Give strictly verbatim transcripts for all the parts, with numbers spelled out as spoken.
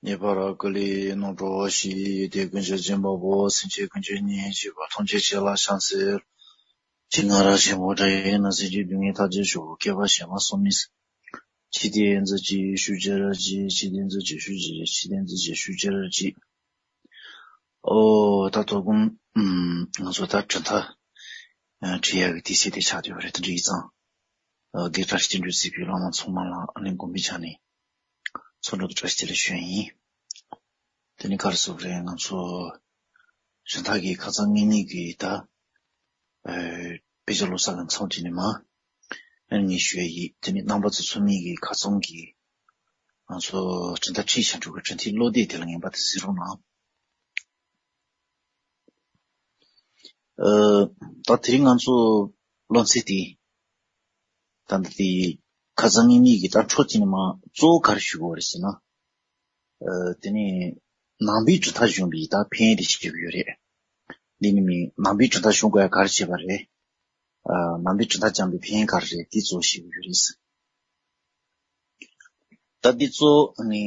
ངེས་པར་ཀུ་ལེ་ནོར་འགྲོ་ཞི་དེ་ཀུན་ཤེས་ཆེན་པོ་བོ་སེམས་ཅན་ཀུན་གྱི་ཉེན་ཞི་བ་ཐམས་ཅད་ཆེ་ལ་ཤང་སེར། ཅི་ང་ར་ཆེན་པོ་དྲ་ཡིན་ན་སེམས་ཅན་སྡུག་བསྔལ་ཐར་ཅེས་ཞུ་བོ་མཁས་པ་ཞེ་མ་སོམ་མིས། ཅི་དེ་འཛི་ཅི་ཞུ་ཅི་ར་ཅི་ཅི་དེ་འཛི་ཅི་ཞུ་ཅི་ཅི་དེ་འཛི་ཅི་ཞུ་ཅི་ར་ཅི། ཨོ་ད་དོ་དགོང་ང་ཚོ་ད་གྲུབ་མཐའ་བྲིས་ཡག་གི་དུས་ཚོད་དེ་ཆགས་བསྡད་པ་རེད། དེ་འདྲ་ཡིན་ཙང་། དགེ་བཀྲ་ཤིས་དོན་གྲུབ་སྲིད་པའི་བླ་མ་ཚང་མ་ལ་ཨ་ནི་དགོན་པའི་ཆ་ནས་ཚོགས་འདུ་བཀྲ་ཤིས་བདེ་ལེགས་ཞུ་ཡ་ཡིན། དེ་ནི་ག་རེ་ཟེར་དགོས་རེད། ང་ཚོ་གཞན་དག་གི་ཁ་སང་ངེད་གཉིས་ཀྱིས་ད་དཔེ་ཆ་ཀློག་ས་གི་མཚམས་བཅད་ནས་མ་ཨ་ནི་ངས་ཞུ་ཡ་ཡིན། དེ་ནི་རྣམ་པ་ཚོ་ཚང་མས་ཀྱི་ཁ་སང་གི་ང་ཚོ་གྲུབ་མཐའ་ཁྲིད་བྱ་འགྲོ་གི་གྲུབ་མཐའི་བློ་དེབ་དེ་ལ་ངེས་པར་དུ་གཟིགས་རོགས་གནང་། ཨ། ད་དེ་རིང་ང་ཚོ་སློབ་ཚན་དེ་ད་ལྟ་དེ་ཁ་སང་ངེད་གཉིས་ཀྱིས་ད་འཕྲོ་བཅད་ནས་མ་གཙོ་བོ་ག་རེ་ཞུ་དགོས་རེད་ཟེར་ན། ཨ། དེ་ནས་ནང་པའི་གྲུབ་མཐའ་གཞུང་པའི་ད་ཕན་ཡོན་དེ་ཞུ་གི་ཡོད་རེད། འདི་ནི་མི་ནང་པའི་གྲུབ་མཐའ་གཞུང་དགོས་ཡ་ག་རེ་བྱས་པ་རེད། ཨ། ནང་པའི་གྲུབ་མཐའ་སྦྱངས་པའི་ཕན་ཡོན་ག་རེ་རེད། དེ་གཙོ་བོ་ཞུ་གི་ཡོད་རེད། ད་འདི་གཙོ་བོ་ནི་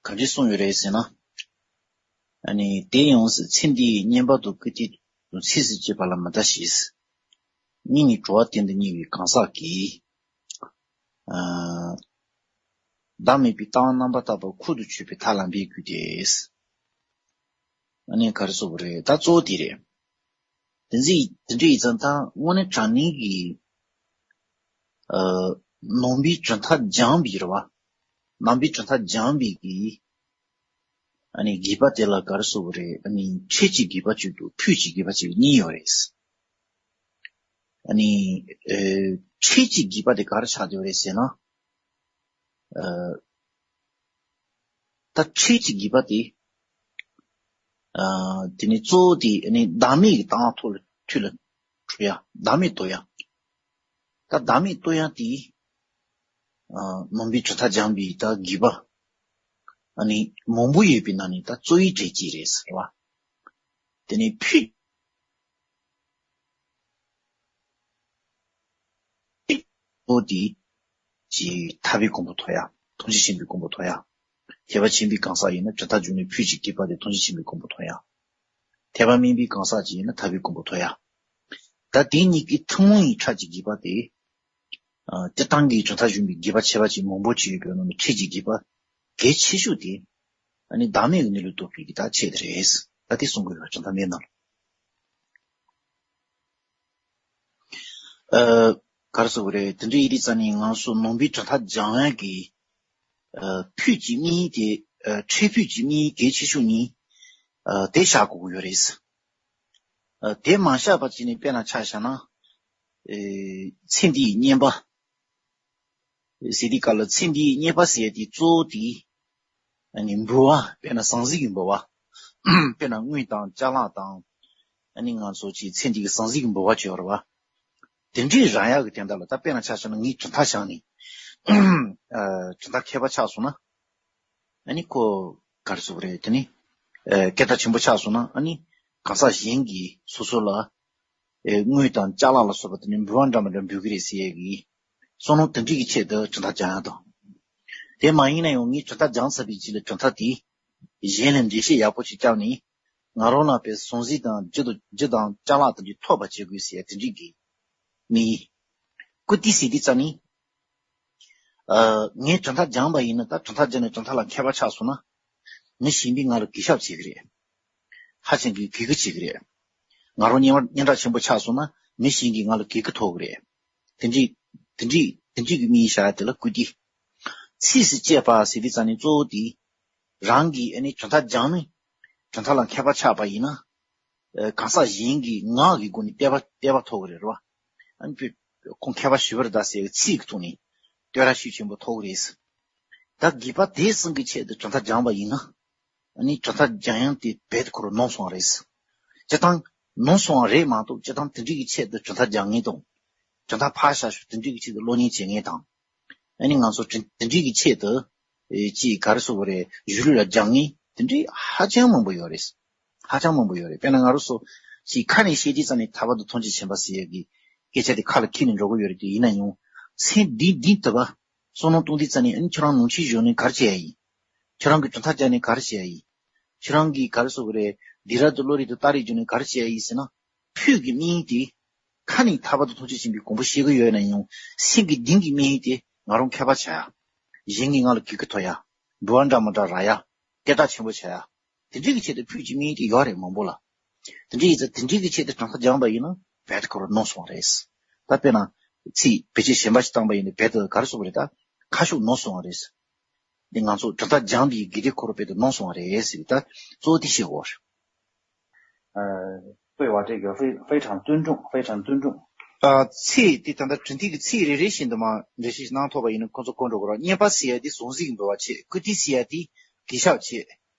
ག་འདྲས་གསུངས་ཡོད་རེད་ཟེར་ན། ཨ་ནི་དེ་ཡང་ཚེ་འདིའི་བསྙེན་པ་དང་བཀུར་སྟི་དང་ཚིགས་སུ་བཅད་པ་ལ་མི་ལྟ་ཞིག། སྙིང་ནི་གྲོ་བ་གཏན་དུ་བསྙེས་པའི་གང་ཟག་གིས། ཨ། བདག་མེད་པའི་ལྟ་བ་རྣམ་པར་དག་པ་ཁུར་དུ་ཆུད་པའི་ཐབས་ལ་འབད་དགོས་ཏེ། ཨ་ནི་ག་རེ་ཟེར་དགོས་རེད། ད་གཙོ་བོ་དེ་རེད། དེ་འདྲ་དེ་འདྲ་ཡིན་ཙང་ད་དངོས་གནས་དྲང་གནས་ཀྱི་ཨ། ནང་པའི་གྲུབ་མཐའ་སྦྱངས་པའི་རེད་བ། ནང་པའི་གྲུབ་མཐའ་སྦྱངས་པའི་གི་ཨ་ནི་དགེ་བ་དེ་ལ་ག་རེ་ཟེར་དགོས་རེད། ཨ་ནི་ཕྲད་ཀྱི་དགེ་བ་གཅིག་དང་ཕུད་ཀྱི་དགེ་བ་གཅིག་གཉིས་ཡོད་རེད། ཨ་ནི་ཨ། ཕྲད་ཀྱི་དགེ་བ་དེ་ག་རེ་ཆགས་བསྡད་ཡོད་རེད་ཟེར་ན། ཨ། ད་ཕྲད་ཀྱི་དགེ་བ་དེ། ཨ། དེ་ནི་གཙོ་བོ་དེ་ཨ་ནི་བདག་མེད་ཀྱི་ལྟ་བ་ཐོག་ལ་ཁྲིད་ལ་འགྲོ་ཡ། བདག་མེད་རྟོགས་ཡ། ད་བདག་མེད་རྟོགས་ཡ་དེ། ཨ། ནང་པའི་གྲུབ་མཐའ་སྦྱངས་པའི་ད་དགེ་བ་ཨ་ནི་མང་པོ་ཡོད་པའི་ནང་ནས་ད་གཙོ་བོའི་གྲས་གཅིག་རེད་ཟེར་བ། དེ་ནས་ཕུད་པོ་དེ་ཀྱི་ཐར་པའི་གོ་འཕང་ཐོབ་ཡ། ཐམས་ཅད་མཁྱེན་པའི་གོ་འཕང་ཐོབ་ཡ། ཐེག་པ་ཆེན་པོའི་གང་ཟག་ཡིན་ན་གྲུབ་མཐའ་འཇུག་ནས་ཕུད་ཀྱི་དགེ་བ་དེ་ཐམས་ཅད་མཁྱེན་པའི་གོ་འཕང་ཐོབ་ཡ། ཐེག་པ་དམན་པའི་གང་ཟག་ཅིག་ཡིན་ན་ཐར་པའི་གོ་འཕང་ཐོབ་ཡ། ད་དེ་གཉིས་ཀྱི་ཐུན་མོང་གི་ཕྲད་ཀྱི་དགེ་བ་དེ། ཨ། སྤྱིར་བཏང་གི་གྲུབ་མཐའ་གཞུང་པའི་དགེ་བ་ཆེ་བ་ཅིག་མང་པོ་ཅིག་ཡོད་པའི་ནང་ནས་ཕྲད་ཀྱི་དགེ་བ་གལ་ཆེ་ཤོས་དེ། ཨ་ནི་བདག་མེད་ཀྱི་གནས་ལུགས་རྟོགས་པའི་གི་ད་ཆེད་དེ་རེད། ད་དེ་གསུང་གི་ཡོད་པ་གྲུབ་མཐའ་སྨན་ནང་ལ། ཨ། ག་རེ་ཟེར་དགོས་རེད། དེ་འདྲ་ཡིན་དུས་ཙ་ནས་ང་ཚོ་ནང་པའི་གྲུབ་མཐའ་སྦྱང་ཡག་གི་ཨ། ཕུད་ཀྱི་དམིགས་ཡུལ་དེ། ཨ། ཕྲད་ཕུད་ཀྱི་དམིགས་ཡུལ་གལ་ཆེ་ཤོས་གཉིས། ཨ། དེ་བཞག་དགོས་ཀྱི་ཡོད་རེད། ཨ། དེ་མ་བཞག་པ་ཅིག་ནས་དཔེར་ན་ཆ་བཞག་ན། ཨེ། ཚེ་འདིའི་བསྙེན་པ་ཟེར་དུས་སྐབས་ལ་ཚེ་འདིའི་བསྙེན་པ་ཟེར་ཡ་དེ་གཙོ་བོ་དེ་ཨ་ནི་འབུལ་བ། དཔེར་ན་ཟང་ཟིང་གི་འབུལ་བ། དཔེར་ན་དངུལ་དང་ཅ་ལག་དང་། ཨ་ནི་ང་ཚོ་ཅིག་ཚེ་འདི་གི་ཟང་ཟིང་གི་འབུལ་བ་བྱེད་པ་རེད་བ། དེ་འདྲའི་རག་ཡག་གི་དོན་དག་ལ་ད་དཔེར་ན་ཆ་བཞག་ན་ངས་གྲུབ་མཐའ་སྦྱངས་ནས། ཨ། གྲུབ་མཐའ་མཁས་པ་ཆགས་སོང་ན། ཨ་ནི་ཁོ་ག་རེ་ཟེར་དགོས་རེད། དེ་ནི། ཨ། སྐད་གྲགས་ཆེན་པོ་ཆགས་སོང་ན་ཨ་ནི་གང་ཟག་གཞན་གྱིས་སོ་སོ་ལ། ཨེ། དངུལ་དང་ཅ་ལག་ལ་སོགས་པ་དེ་ནི་འབུལ་བ་འདྲ་མི་འདྲ་འབུལ་གྱི་རེད་ཟེར་ཡས་ཀྱི་བསམ་བློ་དེ་འདྲ་གི་ཆེད་དུ་གྲུབ་མཐའ་སྦྱང་ཡག་དང་། དེ་མ་ཡིན་ན་ཡང་ངས་གྲུབ་མཐའ་སྦྱངས་ཚར་བའི་རྗེས་ལ་གྲུབ་མཐའ་དེ་གཞན་ལ་འགྲེལ་བཤད་ཡག་པོ་ཞིག་བརྒྱབ་ནས་ང་རང་ལ་དཔེ་ཟང་ཟིང་དང་རྒྱུ་དང་རྒྱུ་དང་ཅ་ལག་དེ་འདྲ་ཐོབ་པ་བྱེད་དགོས་ཟེར་ཡ་དེ་འདྲ་གི་མི་ཡིན། བཀུར་སྟི་ཟེར་དུས་ཙ་ནི། ཨ། ངས་གྲུབ་མཐའ་སྦྱངས་པ་ཡིན་ན། ད་གྲུབ་མཐའ་སྦྱངས་ནས་གྲུབ་མཐའ་ལ་མཁས་པ་ཆགས་སོང་ན། མི་གཞན་པས་ང་ལ་གུས་ཞབས་བྱེད་ཀྱི་རེད། ཧ་ཅང་གི་གུས་བཀུར་བྱེད་ཀྱི་རེད། ང་རང་སྙན་སྙན་གྲགས་ཆེན་པོ་ཆགས་སོང་ན་མི་གཞན་གྱིས་ང་ལ་གུས་བཀུར་ཐོབ་ཀྱི་རེད། དེ་འདྲའི་དེ་འདྲའི་དེ་འདྲའི་གི་མི་ཡིན་བཞག་ཡ་དེ་ལ་བཀུར་སྟི། ཚིགས་སུ་བཅད་པ་ཟེར་དུས་ཙ་ནི་གཙོ་བོ་དེ། རང་གིས་ཨ་ནི་གྲུབ་མཐའ་སྦྱངས་ནས་གྲུབ་མཐའ་ལ་མཁས་པ་ཆགས་པ་ཡིན་ན། ཨ། གང་ཟག་གཞན་གྱིས་ངག་གི་སྒོ་ནས་བསྟོད་པ་བསྟོད་པ་ཐོབ་ཀྱི་རེད་བ། ཨ་ནི་ཁོང་མཁས་པ་ཞེ་པོ་རེད་ད་ཟེར་བའི་ཚིག་གི་ཐོག་ནས་བསྟོད་ར་ཤུགས་ཆེན་པོ་ཐོབ་ཀྱི་རེད། ད་དགེ་བ་དེ་གསུམ་གྱི་ཆེད་དུ་གྲུབ་མཐའ་སྦྱངས་པ་ཡིན་ན། ཨ་ནི་གྲུབ་མཐའ་སྦྱང་ཡག་དེ་རྦད་དེ་ཁོ་རང་ནོར་སོང་བ་རེད། སྤྱིར་བཏང་ནོར་སོང་བ་རེད་མ་གཏོགས་སྤྱིར་བཏང་དེ་འདྲའི་གི་ཆེད་དུ་གྲུབ་མཐའ་སྦྱང་མཁན་དང་། གྲུབ་མཐའ་ཕར་བཞག་ཞོག་དེ་འདྲའི་གི་ཆེད་དུ་གློག་བརྙན་བྱེད་མཁན་དང་། ཨ་ནི་ང་ཚོ་དེ་དེ་འདྲའི་གི་ཆེད་དུ། ཨེ། ཅིག་ག་རེ་ཟེར་དགོས་རེད། གཞུང་ལུགས་ལ་སྦྱང་མཁན་དེ་འདྲའི་ཧ་ཅང་མང་པོ་ཡོད་རེད། ཧ་ཅང་མང་པོ་ཡོད་རེད། དཔེར་ན་ང་རང་ཚོ་ཅིག་ཁ་ནས་བཤད་དུས་ཙ་ནི་ཐར་པ་དང་ཐམས་ཅད་མཁྱེན་པ་ཟེར་ཡག་གི་སྐད་ཆ་དེ་ཁ་ལ་འཁྱེར་ནས་འགྲོ་གི་ཡོད་རེད་དེ། ཡིན་ན་ཡང་ཚེ་འདི་འདི་ལྟ་བུ་བསམ་བློ་གཏོང་དུས་ཙ་ནི། ཨ་ནི་ཁྱོད་རང་ནང་ཆོས་གཞུང་ནས་ག་རེ་བྱས་ཡ་ཡིན། ཁྱེད་རང་གིས་གྲུབ་མཐའ་སྦྱངས་ནས་ག་རེ་བྱེད་ཡ་ཡིན། ཁྱེད་རང་གིས་ག་རེ་ཟེར་དགོས་རེད། སྡིགས་ར་དང་བློ་རིག་དང་རྟགས་རིགས་སྦྱངས་ནས་ག་རེ་བྱེད་ཡ་ཡིན་ཟེར་ན། ཕུད་ཀྱི་དམིགས་ཡུལ་དེ། ཁ་ནས་ཐར་པ་དང་ཐམས་ཅད་མཁྱེན་པའི་གོ་འཕང་ཤེས་ཀྱི་ཡོད་ན་ཡང་། སེམས་ཀྱི་གཏིང་གི་དམིགས་ཡུལ་དེ་ང་རང་མཁས་པ་ཆགས་ཡ། གཞན་གྱིས་ང་ལ་གུས་བཀུར་ཐོབ་ཡ། འབུལ་བ་འདྲ་མི་འདྲ་རག་ཡ། སྐད་གྲགས་ཆེན་པོ་ཆགས་ཡ། དེ་འདྲའི་གི་ཆེད་དུ་ཕུད་ཀྱི་དམིགས་ཡུལ་དེ་ཡོད་རེད་མང་པོ་ལ། དེ་འདྲའི་ཡིན་ཙང་དེ་འདྲའི་གི་ཆེད་དུ་གྲུབ་མཐའ་སྦྱངས་པ་ཡིན་ན་རྦད་དེ་ཁོ་རང་ནོར་སོང་བ་རེད། ད་དཔེར་ན། ཚིག་བེད་སྤྱོད་གཞན་པ་ཞིག་བཏང་པ་ཡིན་ན་རྦད་དེ་ག་རེ་ཟེར་དགོས་རེད་ད། ཁ་ཤུགས་ནོར་སོང་བ་རེད། འདི་ང་ཚོ་གྲུབ་མཐའ་སྦྱངས་པའི་དགེ་སྡིག་ཁོ་རང་རྦད་དེ་ནོར་སོང་བ་རེད་ཟེར་བའི་ད་གཙོ་བོ་དེ་བཤད་དགོས་པ་རེད། 呃，对我这个非非常尊重，非常尊重。 ཨ། ཚིག་དེ་ད་ལྟ་དྲུང་འཐུས་ཀྱི་ཚིག་རེ་རེ་བཞིན་དུ་མར་འགྲེལ་བཤད་གནང་ཐུབ་པ་ཡིན་ན་ཁོང་ཚོ་གོ་འགྲོ་གི་རེད། བསྙེན་པ་ཟེར་ཡ་དེ་ཟང་ཟིང་འབུལ་བ་བྱེད། བཀུར་སྟི་ཟེར་ཡ་དེ་གུས་ཞབས་བྱེད།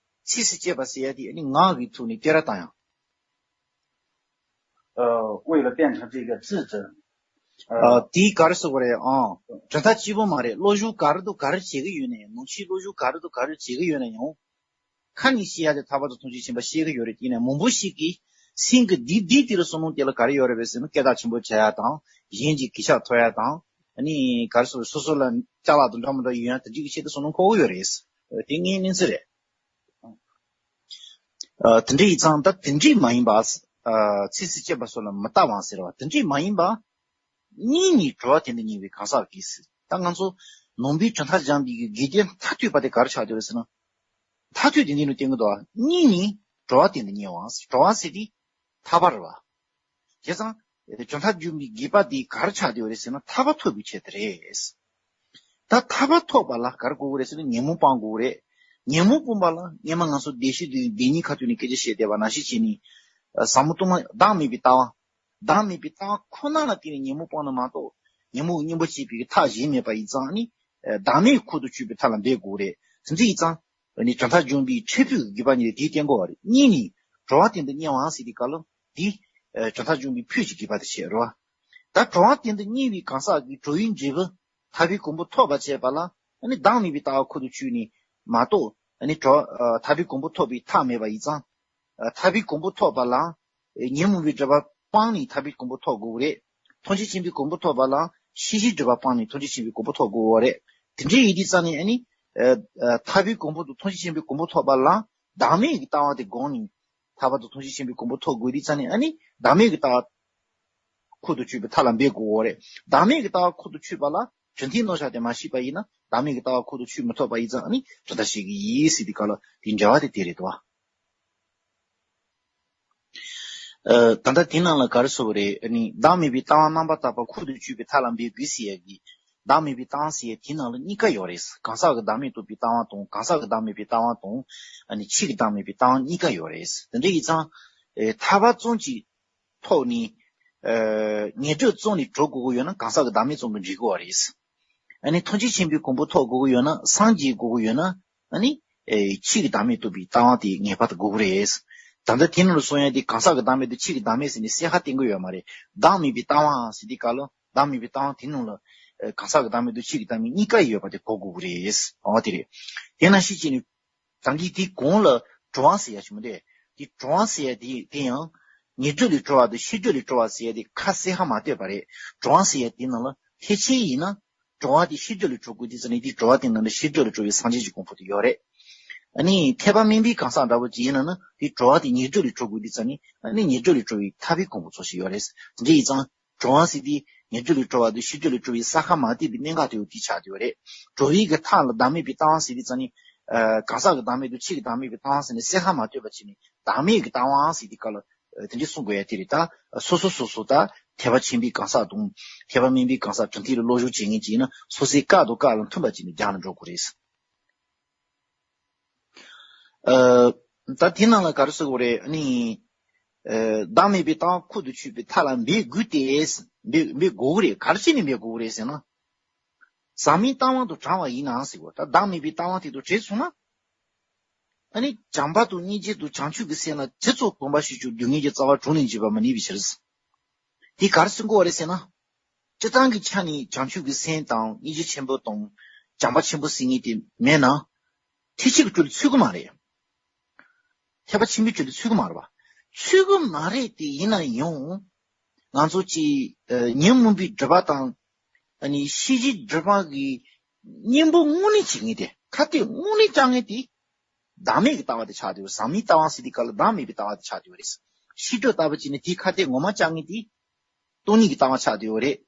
ཚིགས་སུ་བཅད་པ་ཟེར་ཡ་དེ་ནི་ངག་གི་ཐོག་ནས་བསྟོད་ར་བཏང་ཡ། ཨ། 为了变成这个智者，ཨ། དེ་ག་རེ་ཟེར་དགོས་རེད་ཨང་། གྲུབ་མཐའ་གཅིག་པོ་མ་རེད། བློ་སྦྱོང་ག་རེ་དང་ག་རེ་བྱེད་ཀྱི་ཡོད་ན་ཡང་། ནང་ཆོས་བློ་སྦྱོང་ག་རེ་དང་ག་རེ་བྱེད་ཀྱི་ཡོད་ན་ཡང་། ཁ་ནས་བཤད་ཡ་དེ་ཐར་པ་དང་ཐམས་ཅད་མཁྱེན་པ་ཤེས་ཀྱི་ཡོད་རེད། ཡིན་ནའི་མང་པོ་ཞིག་གིས་སེམས་ཀྱི་གཏིང་གཏིང་དེ་ལ་བསམ་བློ་དེ་ལ་ག་རེ་ཡོད་རེད་པས་ཟེར་ན། སྐད་གྲགས་ཆེན་པོ་བྱ་ཡ་དང་། གཞན་གྱིས་གུས་ཞབས་ཐོབ་ཡ་དང་། ཨ་ནི་ག་རེ་ཟེར། སོ་སོ་ལ་ཅ་ལག་དང་འདྲ་མི་འདྲ་ཡོད་ཡ་དེ་འདྲའི་གི་ཆེད་དུ་བསམ་བློ་འཁོར་གྱི་ཡོད་རེད། དེ་ངའི་གནས་ཚུལ་རེད། ཨ། དེ་འདྲ་ཡིན་ཙང་ད་དེ་འདྲ་མ་ཡིན་པ། ཨ། ཚིགས་སུ་བཅད་པ་སོགས་ལ་མི་ལྟ་བ་ཟེར་བ་དེ་འདྲ་མ་ཡིན་པ། གཉིས་ནི་གྲོལ་བ་དོན་དུ་གཉེར་བའི་གང་ཟག་གིས་ཟེར། ད་ང་ཚོ་ནང་པའི་གྲུབ་མཐའ་སྦྱངས་པའི་གི་དགེ་རྒན་མཐར་ཐུག་པ་དེ་ག་རེ་ཆགས་བསྡད་ཡོད་རེད་ཟེར་ན། མཐར་ཐུག་དེ་འདི་ནི་བསྟན་གྱི་འདུག་ག་གཉིས་ནི་གྲོལ་བ་དོན་དུ་གཉེར་བའང་ཟེར། གྲོལ་བ་ཟེར་དེ་ཐར་པ་རེད་པ། བྱས་ཙང་། གྲུབ་མཐའ་སྦྱངས་པའི་དགེ་བ་དེ་ག་རེ་ཆགས་བསྡད་ཡོད་རེད་ཟེར་ན། ཐར་པ་ཐོབ་པའི་ཆེད་དུ་རེད། ད་ཐར་པ་ཐོབ་པ་ལ་ག་རེ་དགོས་ཀྱི་རེད་ཟེར་ན། ཉོན་མོངས་སྤང་དགོས་ཀྱི་རེད། ཉོན་མོངས་སྤོང་བ་ལ་སྔོན་མ་ང་ཚོ་བདེ་གཤེགས་དང་བདེན་གཉིས་ཁ་ཐུག་ནས་སྐད་ཆ་བཤད་བསྡད་པ་ནང་བཞིན་བྱས་ནས། ཨ། ཟབ་མོ་སྟོང་པ་བདག་མེད་པའི་ལྟ་བ། བདག་མེད་པའི་ལྟ་བ་ཁོ་ན་ལ་བརྟེན་ནས་ཉོན་མོངས་སྤངས་ན་མ་གཏོགས། ཉོན་མོངས་ཀྱི་གཉེན་པོ་བྱེད་པའི་ཐབས་གཞན་མེད་པ་ཡིན་ཙང་ནི། ཨ། བདག་མེད་ཁུར་དུ་ཆུད་པའི་ཐབས་ལ་འབད་དགོས་ཀྱི་རེད། དེ་འདྲ་ཡིན་ཙང་། ཨ་ནི་གྲུབ་མཐའ་སྦྱངས་པའི་འཕྲལ་ཕུད་ཀྱི་དགེ་བ་གཉིས་དེ་བསྟན་དགོས་པ་རེད། གཉིས་ནི་གྲོལ་བ་དོན་དུ་གཉེར་བའང་ཟེར་དུས་སྐབས་ལ་འདི། ཨ། གྲུབ་མཐའ་སྦྱངས་པའི་ཕུད་ཀྱི་དགེ་བ་དེ་བྱས་རེད་པ། ད་གྲོལ་བ་དོན་དུ་གཉེར་བའི་གང་ཟག་གིས་གྲོལ་བའི་འབྲས་བུ་ཐར་པའི་གོ་འཕང་ཐོབ་པར་བྱེད་པ་ལ། ཨ་ནི་བདག་མེད་པའི་ལྟ་བ་ཁུར་དུ་ཆུད་ནས་མ་གཏོགས། ཨ་ནི་གྲོལ། ཨ། ཐར་པའི་གོ་འཕང་ཐོབ་པའི་ཐབས་མེད་པ་ཡིན་ཙང་། ཨ། ཐར་པའི་གོ་འཕང་ཐོབ་པ་ལ། ཉོན་མོངས་པའི་སྒྲིབ་པ་སྤངས་ནས་ཐར་པའི་གོ་འཕང་ཐོབ་དགོས་ཀྱི་རེད། ཐམས་ཅད་མཁྱེན་པའི་གོ་འཕང་ཐོབ་པ་ལ་ཤེས་བྱའི་སྒྲིབ་པ་སྤངས་ནས་ཐམས་ཅད་མཁྱེན་པའི་གོ་འཕང་ཐོབ་དགོས་པ་རེད། དེ་འདྲ་ཡིན་དུས་ཙང་ནས་ཨ་ནི། ཨ། ཐར་པའི་གོ་འཕང་དང་ཐམས་ཅད་མཁྱེན་པའི་གོ་འཕང་ཐོབ་པ་ལ་བདག་མེད་ཀྱི་ལྟ་བ་དེ་དགོངས་ནས། ཐར་པ་དང་ཐམས་ཅད་མཁྱེན་པའི་གོ་འཕང་ཐོབ་དགོས་དུས་ཙང་ནས་ཨ་ནི་བདག་མེད་ཀྱི་ལྟ་བ་ཁུར་དུ་ཆུད་པའི་ཐབས་ལ་འབད་དགོས་པ་རེད། བདག་མེད་ཀྱི་ལྟ་བ་ཁུར་དུ་ཆུད་པ་ལ་གྲུབ་མཐའི་རྣམ་གཞག་དེ་མ་ཤེས་པ་ཡིན་ན། བདག་མེད་ཀྱི་ལྟ་བ་ཁུར་དུ་ཆུད་མི་ཐུབ་པ་ཡིན་ཙང་ཨ་ནི་གྲུབ་མཐའ་བཤད་ཀྱི་ཡིན་ཟེར་དུས་སྐབས་ལ་དེའི་འགྲེལ་པ་དེ་དེ་རེད་དོ། ཨ། ད་ལྟ་དེ་ནང་ལ་ག་རེ་ཟེར་དགོས་རེད། ཨ་ནི་བདག་མེད་པའི་ལྟ་བ་རྣམ་པར་དག་པ་ཁུར་དུ་ཆུད་པའི་ཐབས་ལ་འབད་དགོས་ཟེར་ཡ་གི། བདག་མེད་པའི་ལྟ་བ་ཟེར་ཡ་དེ་ནང་ལ་གཉིས་ཀ་ཡོད་རེད། གང་ཟག་གི་བདག་མེད་རྟོགས་པའི་ལྟ་བ་དང་། གང་ཟག་གི་བདག་མེད་པའི་ལྟ་བ་དང་། ཨ་ནི་ཕྱིས་ཀྱི་བདག་མེད་པའི་ལྟ་བ་གཉིས་ཀ་ཡོད་རེད། དེ་འདྲ་ཡིན་ཙང་། ཨེ། ཐར་པ་ཙམ་གྱི་ཐོག་ནས། ཨ། ངན་འགྲོ་ཙམ་ནས་གྲོལ་དགོས་ཀྱི་ཡོད་ན་གང་ཟག་གི་བདག་མེད་ཙམ་གྱིས་འགྲིག་གི་རེད། ཨ་ནི་ཐམས་ཅད་མཁྱེན་པའི་གོ་འཕང་ཐོབ་དགོས་ཀྱི་ཡོད་ན། སངས་རྒྱས་དགོས་ཀྱི་ཡོད་ན། ཨ་ནི། ཨེ། ཕྱིས་ཀྱི་བདག་མེད་རྟོགས་པའི་ལྟ་བ་དེ་ངེས་པར་དུ་དགོས་ཀྱི་རེད། ད་ལྟ་དེ་ནང་ལ་གསུང་ཡ་དེ་གང་ཟག་གི་བདག་མེད་དང་ཕྱིས་ཀྱི་བདག་མེད་ཟེར་ནས་གསལ་ཁ་བསྟན་གྱི་ཡོད་མ་རེད། བདག་མེད་པའི་ལྟ་བ་ཟེར་དུས་སྐབས་ལ་བདག་མེད་པའི་ལྟ་བ་དེ་ནང་ལ། ཨེ། གང་ཟག་གི་བདག་མེད་དང་ཕྱིས་ཀྱི་བདག་མེད་གཉིས་ཀ་ཡོད་པ་དེ་གོ་དགོས་ཀྱི་རེད། འོ་དེ་རེད། དེ་ནང་བཞིན་བྱས་ནས། ད་གིན་དེ་གོང་ལ་གྲོལ་བ་ཟེར་ཡ་ཞིག་མི་འདུག་དེ་གྲོལ་བ་ཟེར་ཡ་དེ་དེ་ཡང་ངན་འགྲོ་ལས་གྲོལ་བ་དང་ཤེས་འགྲོ་ལས་གྲོལ་བ་ཟེར་ཡ་དེ་ཁ་གསལ་ཁ་མ་བཏོད་པ་རེད། གྲོལ་བ་ཟེར་ཡ་དེ་ནང་ལ་ཕལ་ཆེར་ཡིན་ན་གྲོལ་བ་དེ་ཤེས་འགྲོ་ལས་གྲོལ་དགོས་དུས་ཙང་ནས། དེ་གྲོལ་བ་དེ་ནང་ལ་ཤེས་འགྲོ་ལས་གྲོལ་བའི་སངས་རྒྱས་ཀྱི་གོ་འཕང་དེ་ཡོད་རེད། ཨ་ནི་ཐེག་པ་དམན་པའི་གང་ཟག་འདྲ་པོ་ཅིག་ཡིན་ན་ནི་དེ་གྲོལ་བ་དེ་ངན་འགྲོ་ལས་གྲོལ་དགོས་དུས་ཙང་ནས། ཨ་ནི་ངན་འགྲོ་ལས་གྲོལ་བའི་ཐར་པའི་གོ་འཕང་ཙམ་ཞིག་ཡོད་རེད། དེ་འདྲ་ཡིན་ཙང་། གྲོལ་བ་ཟེར་དེ་ངན་འགྲོ་ལས་གྲོལ་བ་དང་ཤེས་འགྲོ་ལས་གྲོལ་བའི་གསལ་ཁ་མ་བཏོད་པའི་གནད་འགག་དེ་ཡང་དེ་ཆགས་བསྡད་ཡོད་རེད། གྲོལ་བའི་གི་ཐབས་ལ་བདག་མེད་པའི་ལྟ་བ་ཟེར་དུས་ཙང་ནི། ཨ། གང་ཟག་གི་བདག་མེད་དང་ཕྱིས་ཀྱི་བདག་མེད་ཀྱི་ལྟ་བ་ཟེར་ནས་གསལ་ཁ་མ་བཏོད་པ་བྱས་ནས་བདག་མེད་ཀྱི་ལྟ་བ་ཟེར་དུས་སྐབས་ལ། ཨ། དེ་འདྲ་གསུང་དགོས་ཡ་དེ་རེད། ད་སོ་སོ་སོ་སོ་ད་ཐེག་པ་ཆེན་པོའི་གང་ཟག་དང་ཐེག་པ་དམན་པའི་གང་ཟག་གྲུབ་མཐའི་བློ་སྦྱོང་བྱེད་མཁན་ཅིག་ཡིན་ན་སོ་སོའི་སྐབས་དང་སྐབས་ལ་མཐུན་པ་བྱས་ནས་སྦྱངས་ནས་འགྲོ་དགོས་རེད། ཨ། ད་དེ་ནང་ལ་ག་རེ་ཟེར་དགོས་རེད། ཨ་ནི། ཨ། བདག་མེད་པའི་ལྟ་བ་ཁུར་དུ་ཆུད་པའི་ཐབས་ལ་འབད་དགོས་ཏེ། འབད་འབད་དགོས་ཀྱི་རེད། ག་རེ་བྱས་ནས་འབད་དགོས་ཀྱི་རེད་ཟེར་ན། ཟག་མེད་ལྟ་བ་དང་བྲལ་བ་ཡིན་ན་ཟེར་གོ། ད་བདག་མེད་པའི་ལྟ་བ་དེ་དང་བྲལ་སོང་ན། ཨ་ནི་བྱམས་པ་དང་སྙིང་རྗེ་དང་བྱང་ཆུབ་ཀྱི་སེམས་ལ་ཇི་ཙམ་གོམས་པ་བྱས་ཀྱང་སྡུག་བསྔལ་གྱི་རྩ་བ་དྲུངས་ནས་འབྱིན་པ་མི་ནུས་པའི་ཕྱིར། དེ་ག་རེ་ཟེར་གོ་བ་རེད་ཟེར་ན། སྤྱིར་བཏང་གི་ཆ་ནས་བྱང་ཆུབ་ཀྱི་སེམས་དང་སྙིང་རྗེ་ཆེན་པོ་དང་བྱམས་པ་ཆེན་པོ་ཟེར་མཁན་དེ་མེད་ན། ཐེག་ཆེན་གྱི་ཁྲོད་ལ་ཚུད་ཀྱི་མ་རེད། ཐེག་པ་ཆེན་པོའི་ཁྲོད་ལ་ཚུད་ཀྱི་མ་རེད་པ། ཚུད་ཀྱི་མ་རེད་དེ། ཡིན་ན་ཡང་ང་ཚོ་ཅིག་ཨ། ཉོན་མོངས་པའི་སྒྲིབ་པ་དང་། ཨ་ནི་ཤེས་བྱའི་སྒྲིབ་པ་གི་གཉེན་པོ་དངོས་གནས་བྱེད་མཁན་དེ། ཁ་གཏད་དངོས་གནས་བཅའ་མཁན་དེ་ བདག་མེད་ཀྱི་ལྟ་བ་དེ་ཆགས་བསྡད་ཡོད། ཟག་མེད་ལྟ་བ་ཟེར་དུས་སྐབས་ལ་བདག་མེད་པའི་ལྟ་བ་དེ་ཆགས་བསྡད་ཡོད་རེད། ཤེས་སྒྲིབ་ལྟ་བུ་བྱས་ནས་དེའི་ཁ་གཏད་ངོ་མ་བཅག་མཁན་དེ་སྟོང་ཉིད་ཀྱི་ལྟ་བ་ཆགས་བསྡད་ཡོད་རེད།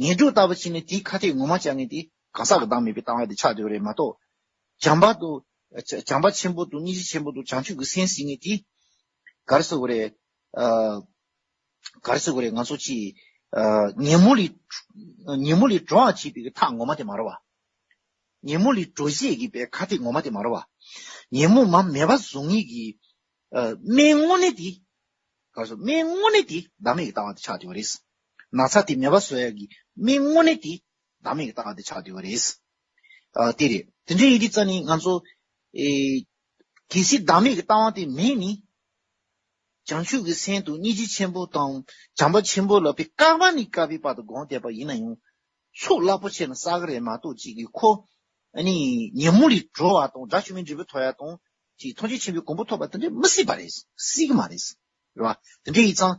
ངན་འགྲོ་ལྟ་བུ་བྱས་ནས་དེའི་ཁ་གཏད་ངོ་མ་བཅག་མཁན་དེ་གང་ཟག་གི་བདག་མེད་པའི་ལྟ་བ་དེ་ཆགས་བསྡད་ཡོད་རེད་མ་གཏོགས། བྱམས་པ་དང་། བྱམས་པ་ཆེན་པོ་དང་སྙིང་རྗེ་ཆེན་པོ་དང་བྱང་ཆུབ་ཀྱི་སེམས་ཟེར་མཁན་དེ། ག་རེ་ཟེར་དགོས་རེད། ཨ། ག་རེ་ཟེར་དགོས་རེད། ང་ཚོ་ཅིག་ཨ། ཉོན་མོངས་ལས། ཉོན་མོངས་ལས་གྲོལ་བར་བྱེད་པའི་ཐབས་ངོ་མ་དེ་མ་རེད་བ། ཉོན་མོངས་ལས་གྲོལ་བྱེད་ཀྱི་པའི་ཁ་གཏད་ངོ་མ་དེ་མ་རེད་བ། ཉོན་མོངས་མ་མེད་པ་བཟོ་ངེས་ཀྱི། ཨ། སྨན་དངོས་གནས་དེ། ག་རེ་ཟེར། སྨན་དངོས་གནས་དེ་བདག་མེད་ཀྱི་ལྟ་བ་དེ་ཆགས་བསྡད་ཡོད་རེད། ན་ཚ་དེ་མེད་པ་བཟོ་ཡག་གི་སྨན་དངོས་གནས་དེ་བདག་མེད་ཀྱི་ལྟ་བ་དེ་ཆགས་བསྡད་ཡོད་རེད། ཨ། དེ་རེད། དེ་འདྲ་ཡིན་དུས་ཙང་ནི་ང་ཚོ། ཨེ། གལ་སྲིད་བདག་མེད་ཀྱི་ལྟ་བ་དེ་མེད་ནི། བྱང་ཆུབ་ཀྱི་སེམས་དང་སྙིང་རྗེ་ཆེན་པོ་དང་བྱམས་པ་ཆེན་པོ་ལ་དཔེ་དཀའ་བ་ནས་དཀའ་བའི་བར་དུ་སྒོམ་བསྡད་པ་ཡིན་ན་ཡང་ཚོགས་རླབས་པོ་ཆེ་ནི་བསགས་ཀྱི་རེད་མ་གཏོགས་ཅིག་གིས་ཁོ་ཨ་ནི་ཉོན་མོངས་ལས་གྲོལ་བ་དང་དགྲ་བཅོམ་པའི་འབྲས་བུ་ཐོབ་ཡ་དང་ཅིག་ཐམས་ཅད་མཁྱེན་པའི་གོ་འཕང་ཐོབ་པ་དེ་འདྲ་མི་སྲིད་པ་རེད། སྲིད་ཀྱི་མ་རེད། རེད་བ། དེ་འདྲ་ཡིན་ཙང་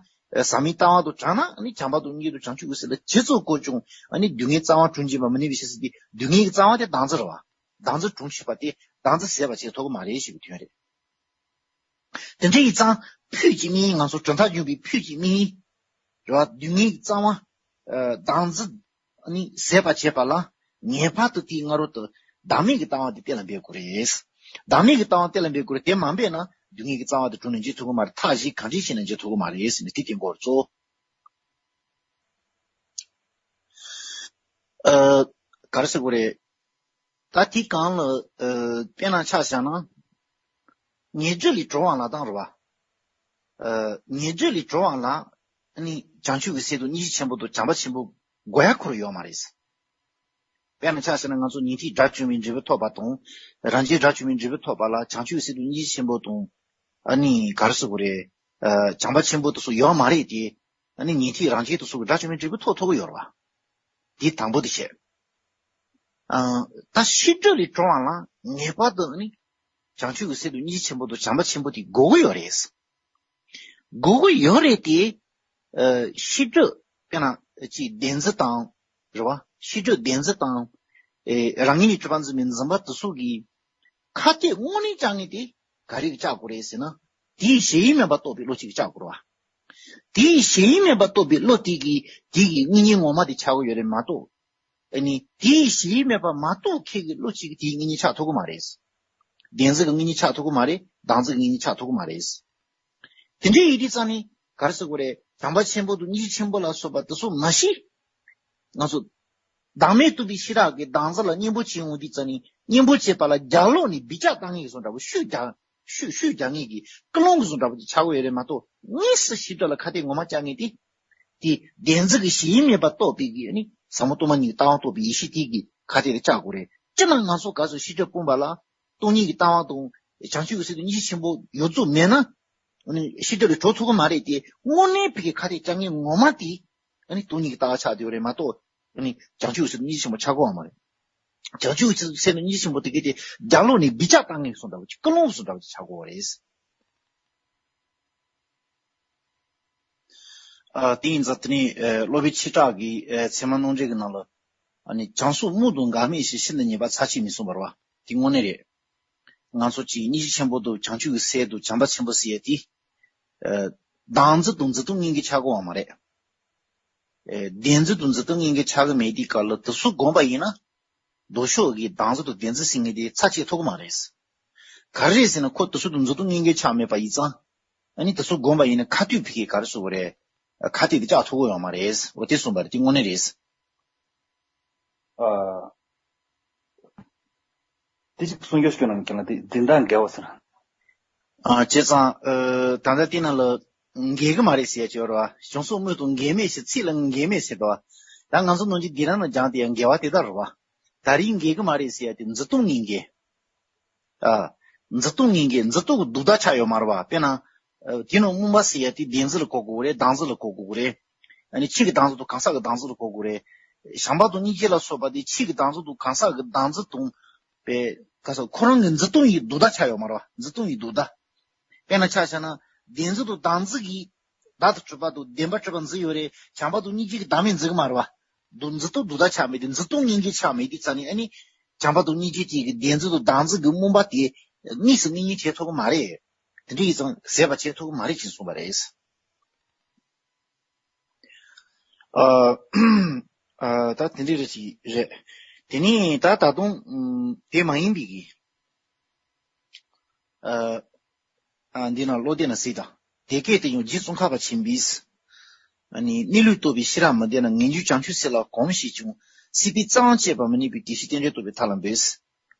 ཟག་མེད་ལྟ་བ་དང་བྲལ་ན་ཨ་ནི་བྱམས་པ་དང་སྙིང་རྗེ་དང་བྱང་ཆུབ་ཀྱི་སེམས་ལ་ཇི་ཙམ་བཀོལ་ཀྱང་ཨ་ནི་སྡུག་བསྔལ་རྩ་བ་དྲུངས་འབྱིན་པ་མི་ནུས་པའི་ཕྱིར་ཟེར་ཏེ་སྡུག་བསྔལ་གྱི་རྩ་བ་དེ་བདག་འཛིན་རེད་བ། བདག་འཛིན་དྲུངས་ཆུད་པ་དེ་བདག་འཛིན་ཟད་པ་བྱེད་ཐུབ་ཀྱི་མ་རེད་ཞེས་པའི་དོན་རེད། དེ་འདྲ་ཡིན་ཙང་ཕུད་ཀྱི་དམིགས་ཡུལ། ང་ཚོ་གྲུབ་མཐའ་སྦྱོང་བའི་ཕུད་ཀྱི་དམིགས་ཡུལ་རེད་བ། སྡུག་བསྔལ་གྱི་རྩ་བ། ཨ། བདག་འཛིན་ནི་ཟད་པར་བྱེད་པ་ལ་ངེས་པར་དུ་དེའི་སྔ་རོལ་དུ་བདག་མེད་ཀྱི་ལྟ་བ་དེ་གཏན་ལ་འབེབས་དགོས་རེད། བདག་མེད་ཀྱི་ལྟ་བ་གཏན་ལ་འབེབས་དགོས་རེད། དེ་མ་འབེབས་ན་སྡུག་བསྔལ་གྱི་རྩ་བ་དེ་དྲུངས་ནས་འཇལ་ཐུབ་ཀྱི་མ་རེད། ཐབས་གཞན་གང་འདྲ་བྱས་ནས་འཇལ་ཐུབ་ཀྱི་མ་རེད་ཟེར་ནས་དེ་གཏན་དགོས་རེད་གཙོ། ཨ། ག་རེ་ཟེར་དགོས་རེད། ད་དེ་གང་ལ། ཨ། དཔེར་ན་ཆ་བཞག་ན། ཉེས་སྤྱོད་ལས་གྲོལ་བ་ལ་དང་རེད་བ། ཨ། ཉེས་སྤྱོད་ལས་གྲོལ་བ་ལ་ཨ་ནི་བྱང་ཆུབ་ཀྱི་སེམས་དང་སྙིང་རྗེ་ཆེན་པོ་དང་བྱམས་པ་ཆེན་པོ་དགོས་ཡ་ཁོ་རང་ཡོད་མ་རེད། དཔེར་ན་ཆ་བཞག་ན་ང་ཚོ་ཉན་ཐོས་དགྲ་བཅོམ་པའི་འབྲས་བུ་ཐོབ་པ་དང་། རང་རྒྱལ་དགྲ་བཅོམ་པའི་འབྲས་བུ་ཐོབ་པ་ལ་བྱང་ཆུབ་ཀྱི་སེམས་དང་སྙིང་རྗེ་ཆེན་པོ་དང་། ཨ་ནི་ག་རེ་ཟེར་དགོས་རེད། ཨ། བྱམས་པ་ཆེན་པོ་དེ་ཚོ་ཡོད་མ་རེད་དེ། ཨ་ནི་ཉན་ཐོས་རང་རྒྱལ་དེ་ཚོ་གི་དགྲ་བཅོམ་པའི་འབྲས་བུ་ཐོབ་ཐུབ་ཀྱི་ཡོད་རེད་བ། དེ་དང་པོ་དེ་བྱས། ཨ། ད་ཤེས་སྒྲིབ་ལས་གྲོལ་བ་ལ་ངེས་པར་དུ་ཨ་ནི་བྱང་ཆུབ་ཀྱི་སེམས་དང་སྙིང་རྗེ་ཆེན་པོ་དང་བྱམས་པ་ཆེན་པོ་དེ་དགོས་ཀྱི་ཡོད་རེད། དགོས་ཀྱི་ཡོད་རེད་དེ། ཨ། ཤེས་སྒྲིབ་དཔེར་ན་ཅིག་བདེན་འཛིན་དང་རེད་བ། ཤེས་སྒྲིབ་བདེན་འཛིན་དང་། ཨེ། རང་ངོས་ནས་གྲུབ་པར་འཛིན་པའི་འཛིན་པ་དེ་ཚོ་གི་ཁ་གཏད་དངོས་གནས་བཅག་མཁན་དེ་ག་རེ་གིས་བཅག་དགོས་རེད་ཟེར་ན། དེའི་གཞན་དབྱིབས་མེད་པ་རྟོགས་པའི་བློ་གཅིག་གིས་བཅག་དགོས་རེད་བ། དེའི་གཞན་དབྱིབས་མེད་པ་རྟོགས་པའི་བློ་དེ་གིས་དེ་གི་དངོས་གཉེན་ངོ་མ་དེ་ཆགས་ཀྱི་ཡོད་རེད་མ་གཏོགས། ཨ་ནི་དེའི་གཞན་དབྱིབས་མེད་པ་མ་རྟོགས་མཁན་གྱི་བློ་གཅིག་གིས་དེའི་དངོས་གཉེན་ཆགས་ཐུབ་ཀྱི་མ་རེད། བདེན་འཛིན་གྱི་དངོས་གཉེན་ཆགས་ཐུབ་ཀྱི་མ་རེད། བདག་འཛིན་གྱི་དངོས་གཉེན་ཆགས་ཐུབ་ཀྱི་མ་རེད། དེ་འདྲའི་ཡིན་དུས་ཙང་ནི་ག་རེ་ཟེར་དགོས་རེད། བྱམས་པ་ཆེན་པོ་དང་སྙིང་རྗེ་ཆེན་པོ་ལ་སོགས་པ་དེ་ཚོ་མ་གཞི། ང་ཚོ་བདག་མེད་རྟོགས་པའི་ཤེས་རབ་ཀྱིས་བདག་འཛིན་ལ་གཉེན་པོ་བྱེད་འོང་དུས་ཙང་ནི་གཉེན་པོ་བྱེད་པ་ལ་རྒྱབ་ལོགས་ནས་སྦིད་ལྕག་བཏང་མཁན་བཟོ་འདྲ་པོ། ཤུགས་རྒྱག་ཤུགས་ཤུགས་རྒྱག་མཁན་གྱི་ཀུན་སློང་གི་བཟོ་འདྲ་པོ་དེ་ཆགས་ཀྱི་ཡོད་རེད་མ་གཏོགས། དངོས་སུ་ཤེས་སྒྲིབ་ལ་ཁ་གཏད་ངོ་མ་བཅག་མཁན་དེ། དེ་བདེན་འཛིན་གྱི་གཞན་དབྱིབས་མེད་པ་རྟོགས་པའི་གི་ནི་ཟབ་མོ་སྟོང་པ་ཉིད་ཀྱི་ལྟ་བ་རྟོགས་པའི་ཡེ་ཤེས་དེ་གི་ཁ་གཏད་དེ་བཅག་དགོས་རེད། སྤྱིར་ན་ང་ཚོ་ག་ཚོད་ཤེས་སྒྲིབ་སྤོང་བ་ལ། སྟོང་ཉིད་ཀྱི་ལྟ་བ་དང་། བྱང་ཆུབ་ཀྱི་སེམས་དང་སྙིང་རྗེ་ཆེན་པོ་ཡོད་ཚུལ་མེད་ན། ཨ་ནི་ཤེས་སྒྲིབ་ལས་གྲོལ་ཐུབ་ཀྱི་མ་རེད་དེ། དངོས་གནས་ཕ་གིའི་ཁ་གཏད་བཅག་མཁན་ངོ་མ་དེ། ཨ་ནི་སྟོང་ཉིད་ཀྱི་ལྟ་བ་ཆགས་བསྡད་ཡོད་རེད་མ་གཏོགས། ཨ་ནི་བྱང་ཆུབ་ཀྱི་སེམས་དང་སྙིང་རྗེ་ཆེན་པོ་ཆགས་ཀྱི་ཡོད་མ་རེད། བྱང་ཆུབ་ཀྱི་སེམས་དང་སྙིང་རྗེ་ཆེན་པོ་དེ་གའི་དེ་རྒྱབ་ལོགས་ནས་སྦིད་ལྕག་བཏང་མཁན་བཟོ་འདྲ་པོ་ཅིག་ཀུན་སློང་བཟོ་འདྲ་པོ་ཅིག་ཆགས་ཀྱི་ཡོད་རེད། ཨ། དེ་ཡིན་ཙང་དེ་ནས། ཨ། སློབ་དཔོན་ཆོས་གྲགས་ཀྱིས། ཨ། ཚད་མ་རྣམ་འགྲེལ་གྱི་ནང་ལ། ཨ་ནི་བྱང་སོགས་རྨུགས་དང་འགག་མེད་ཞེས། ཤིན་ཏུ་ཉེས་པ་ཚར་གཅིག་མི་གསུངས་པ་རེད་བ། དེ་དངོས་གནས་རེད། ང་ཚོ་གཅིག་སྙིང་རྗེ་ཆེན་པོ་དང་བྱང་ཆུབ་ཀྱི་སེམས་དང་བྱམས་པ་ཆེན་པོ་ཟེར་ཡ་དེ། ཨ། བདག་འཛིན་དང་འཛིན་སྟངས་གཉིས་ཀ་ཆགས་ཀྱི་ཡོད་མ་རེད། ཨ། བདེན་འཛིན་དང་འཛིན་སྟངས་གཉིས་ཀ་ཆགས་ཀྱི་མེད་དུས་སྐབས་ལ་དེ་ཚོ་བསྒོམས་པ་ཡིན་ན། ལྡོག་ཕྱོགས་ཀྱི་བདག་འཛིན་དང་བདེན་འཛིན་ཟེར་མཁན་དེ་ཚར་གཅིག་ཐུབ་ཀྱི་མ་རེད། ག་རེ་རེད་ཟེར་ན་ཁོ་དེ་ཚོ་དང་འཛིན་སྟངས་གཉིས་ཀ་ཆགས་མེད་པ་ཡིན་ཙང་། ཨ་ནི་དེ་ཚོ་བསྒོམས་པ་ཡིན་ན་ཁ་གཏད་ཕ་གིའི་ག་རེ་ཟེར་དགོས་རེད། ཁ་གཏད་དེ་བཅག་ཐུབ་ཀྱི་ཡོད་མ་རེད། འོ་དེ་གསུངས་པ་རེད། དེ་དངོས་གནས་རེད། ཨ། དེ་ཅིག་གསུང་རྒྱུ་ཞིག་ཡོད་ན་ཁྱེད་ལ་དེ་འཛིན་སྟངས་འགལ་བ་ཟེར། ཨ། བྱས་ཙང་། ཨ། ད་ལྟ་དེ་ནང་ལ་འགལ་གྱི་མ་རེད་ཟེར་ཡ་ཅིག་ཡོད་རེད་བ། བྱང་སོགས་རྨུགས་དང་འགལ་མེད་ཞེས། ཚིག་ལ་འགལ་མེད་ཟེར་འདུག་བ། ད་ང་ཚོ་ནང་ཆོས་འདི་རང་ལ་སྦྱངས་དེ་ཡང་འགལ་བ་དེ་ལྟར་རེད་བ། ད་རེས་འགལ་གྱི་མ་རེད་ཟེར་ཡ་དེ་འཛིན་སྟངས་གཉིས་ཀས། ཨ། འཛིན་སྟངས་གཉིས་ཀས་འཛིན་སྟངས་ཀྱི་ལྡོག་ཟླ་ཆགས་ཡོད་མ་རེད་བ། དཔེར་ན། ཨ། དེ་ནང་རྨུགས་པ་ཟེར་ཡ་དེ་བདེན་འཛིན་ལ་གོ་དགོས་རེད། བདག་འཛིན་ལ་གོ་དགོས་རེད། ཨ་ནི་ཕྱི་གི་བདག་འཛིན་དང་གང་ཟག་གི་བདག་འཛིན་ལ་གོ་དགོས་རེད། བྱམས་པ་དང་སྙིང་རྗེ་ལ་སོགས་པ་དེ་ཕྱི་གི་བདག་འཛིན་དང་གང་ཟག་གི་བདག་འཛིན་དང་། པའི་ག་ས་ཁོ་རང་གི་འཛིན་སྟངས་ཀྱི་ལྡོག་ཟླ་ཆགས་ཡོད་མ་རེད་བ། འཛིན་སྟངས་ཀྱི་ལྡོག་ཟླ། དཔེར་ན་ཆ་བཞག་ན་བདེན་འཛིན་དང་བདག་འཛིན་གྱི་བདག་ཏུ་གྲུབ་པ་དང་བདེན་པར་གྲུབ་པ་འཛིན་ཡོད་རེད། བྱམས་པ་དང་སྙིང་རྗེ་གི་བདག་མེད་འཛིན་གྱི་མ་རེད་བ། ལྡོག་འཛིན་སྟངས་ལྡོག་ཟླ་ཆགས་མེད་དེ་འཛིན་སྟངས་གཉིས་ཀས་ཆགས་མེད་དེ་ཙང་ནི་ཨ་ནི། བྱམས་པ་དང་སྙིང་རྗེ་དེ་གི་བདེན་འཛིན་དང་བདག་འཛིན་གྱི་རྨུགས་པ་དེ། དངོས་སུ་གླེང་མོལ་བྱེད་ཐུབ་ཀྱི་མ་རེད། དེ་འདྲ་ཡིན་ཙང་ཟད་པ་བྱེད་ཐུབ་ཀྱི་མ་རེད་ཅེས་གསུངས་པ་རེད། ཨ། ཨ། ད་དེ་འདྲ་རེད་ཅིག་རེད། དེ་ནས་ད་ད་དུང་ཨམ། དེ་མ་ཡིན་པའི་གི། ཨ། ཨ། འདི་ན་བློ་བདེ་ན་སྲིད་དང་། དེ་སྐད་དུ་ཡང་རྗེ་ཙོང་ཁ་པ་ཆེན་པོས། ཨ་ནི་གནས་ལུགས་རྟོགས་པའི་ཤེས་རབ་མི་ལྡན་ན། ངེས་འབྱུང་བྱང་ཆུབ་སེམས་ལ་གོམས་ཤིག་ཀྱང་། སྲིད་པའི་རྩ་བ་བཅད་པ་མི་ནུས་པའི། དེ་ཕྱིར་རྟེན་འབྲེལ་རྟོགས་པའི་ཐབས་ལ་འབད།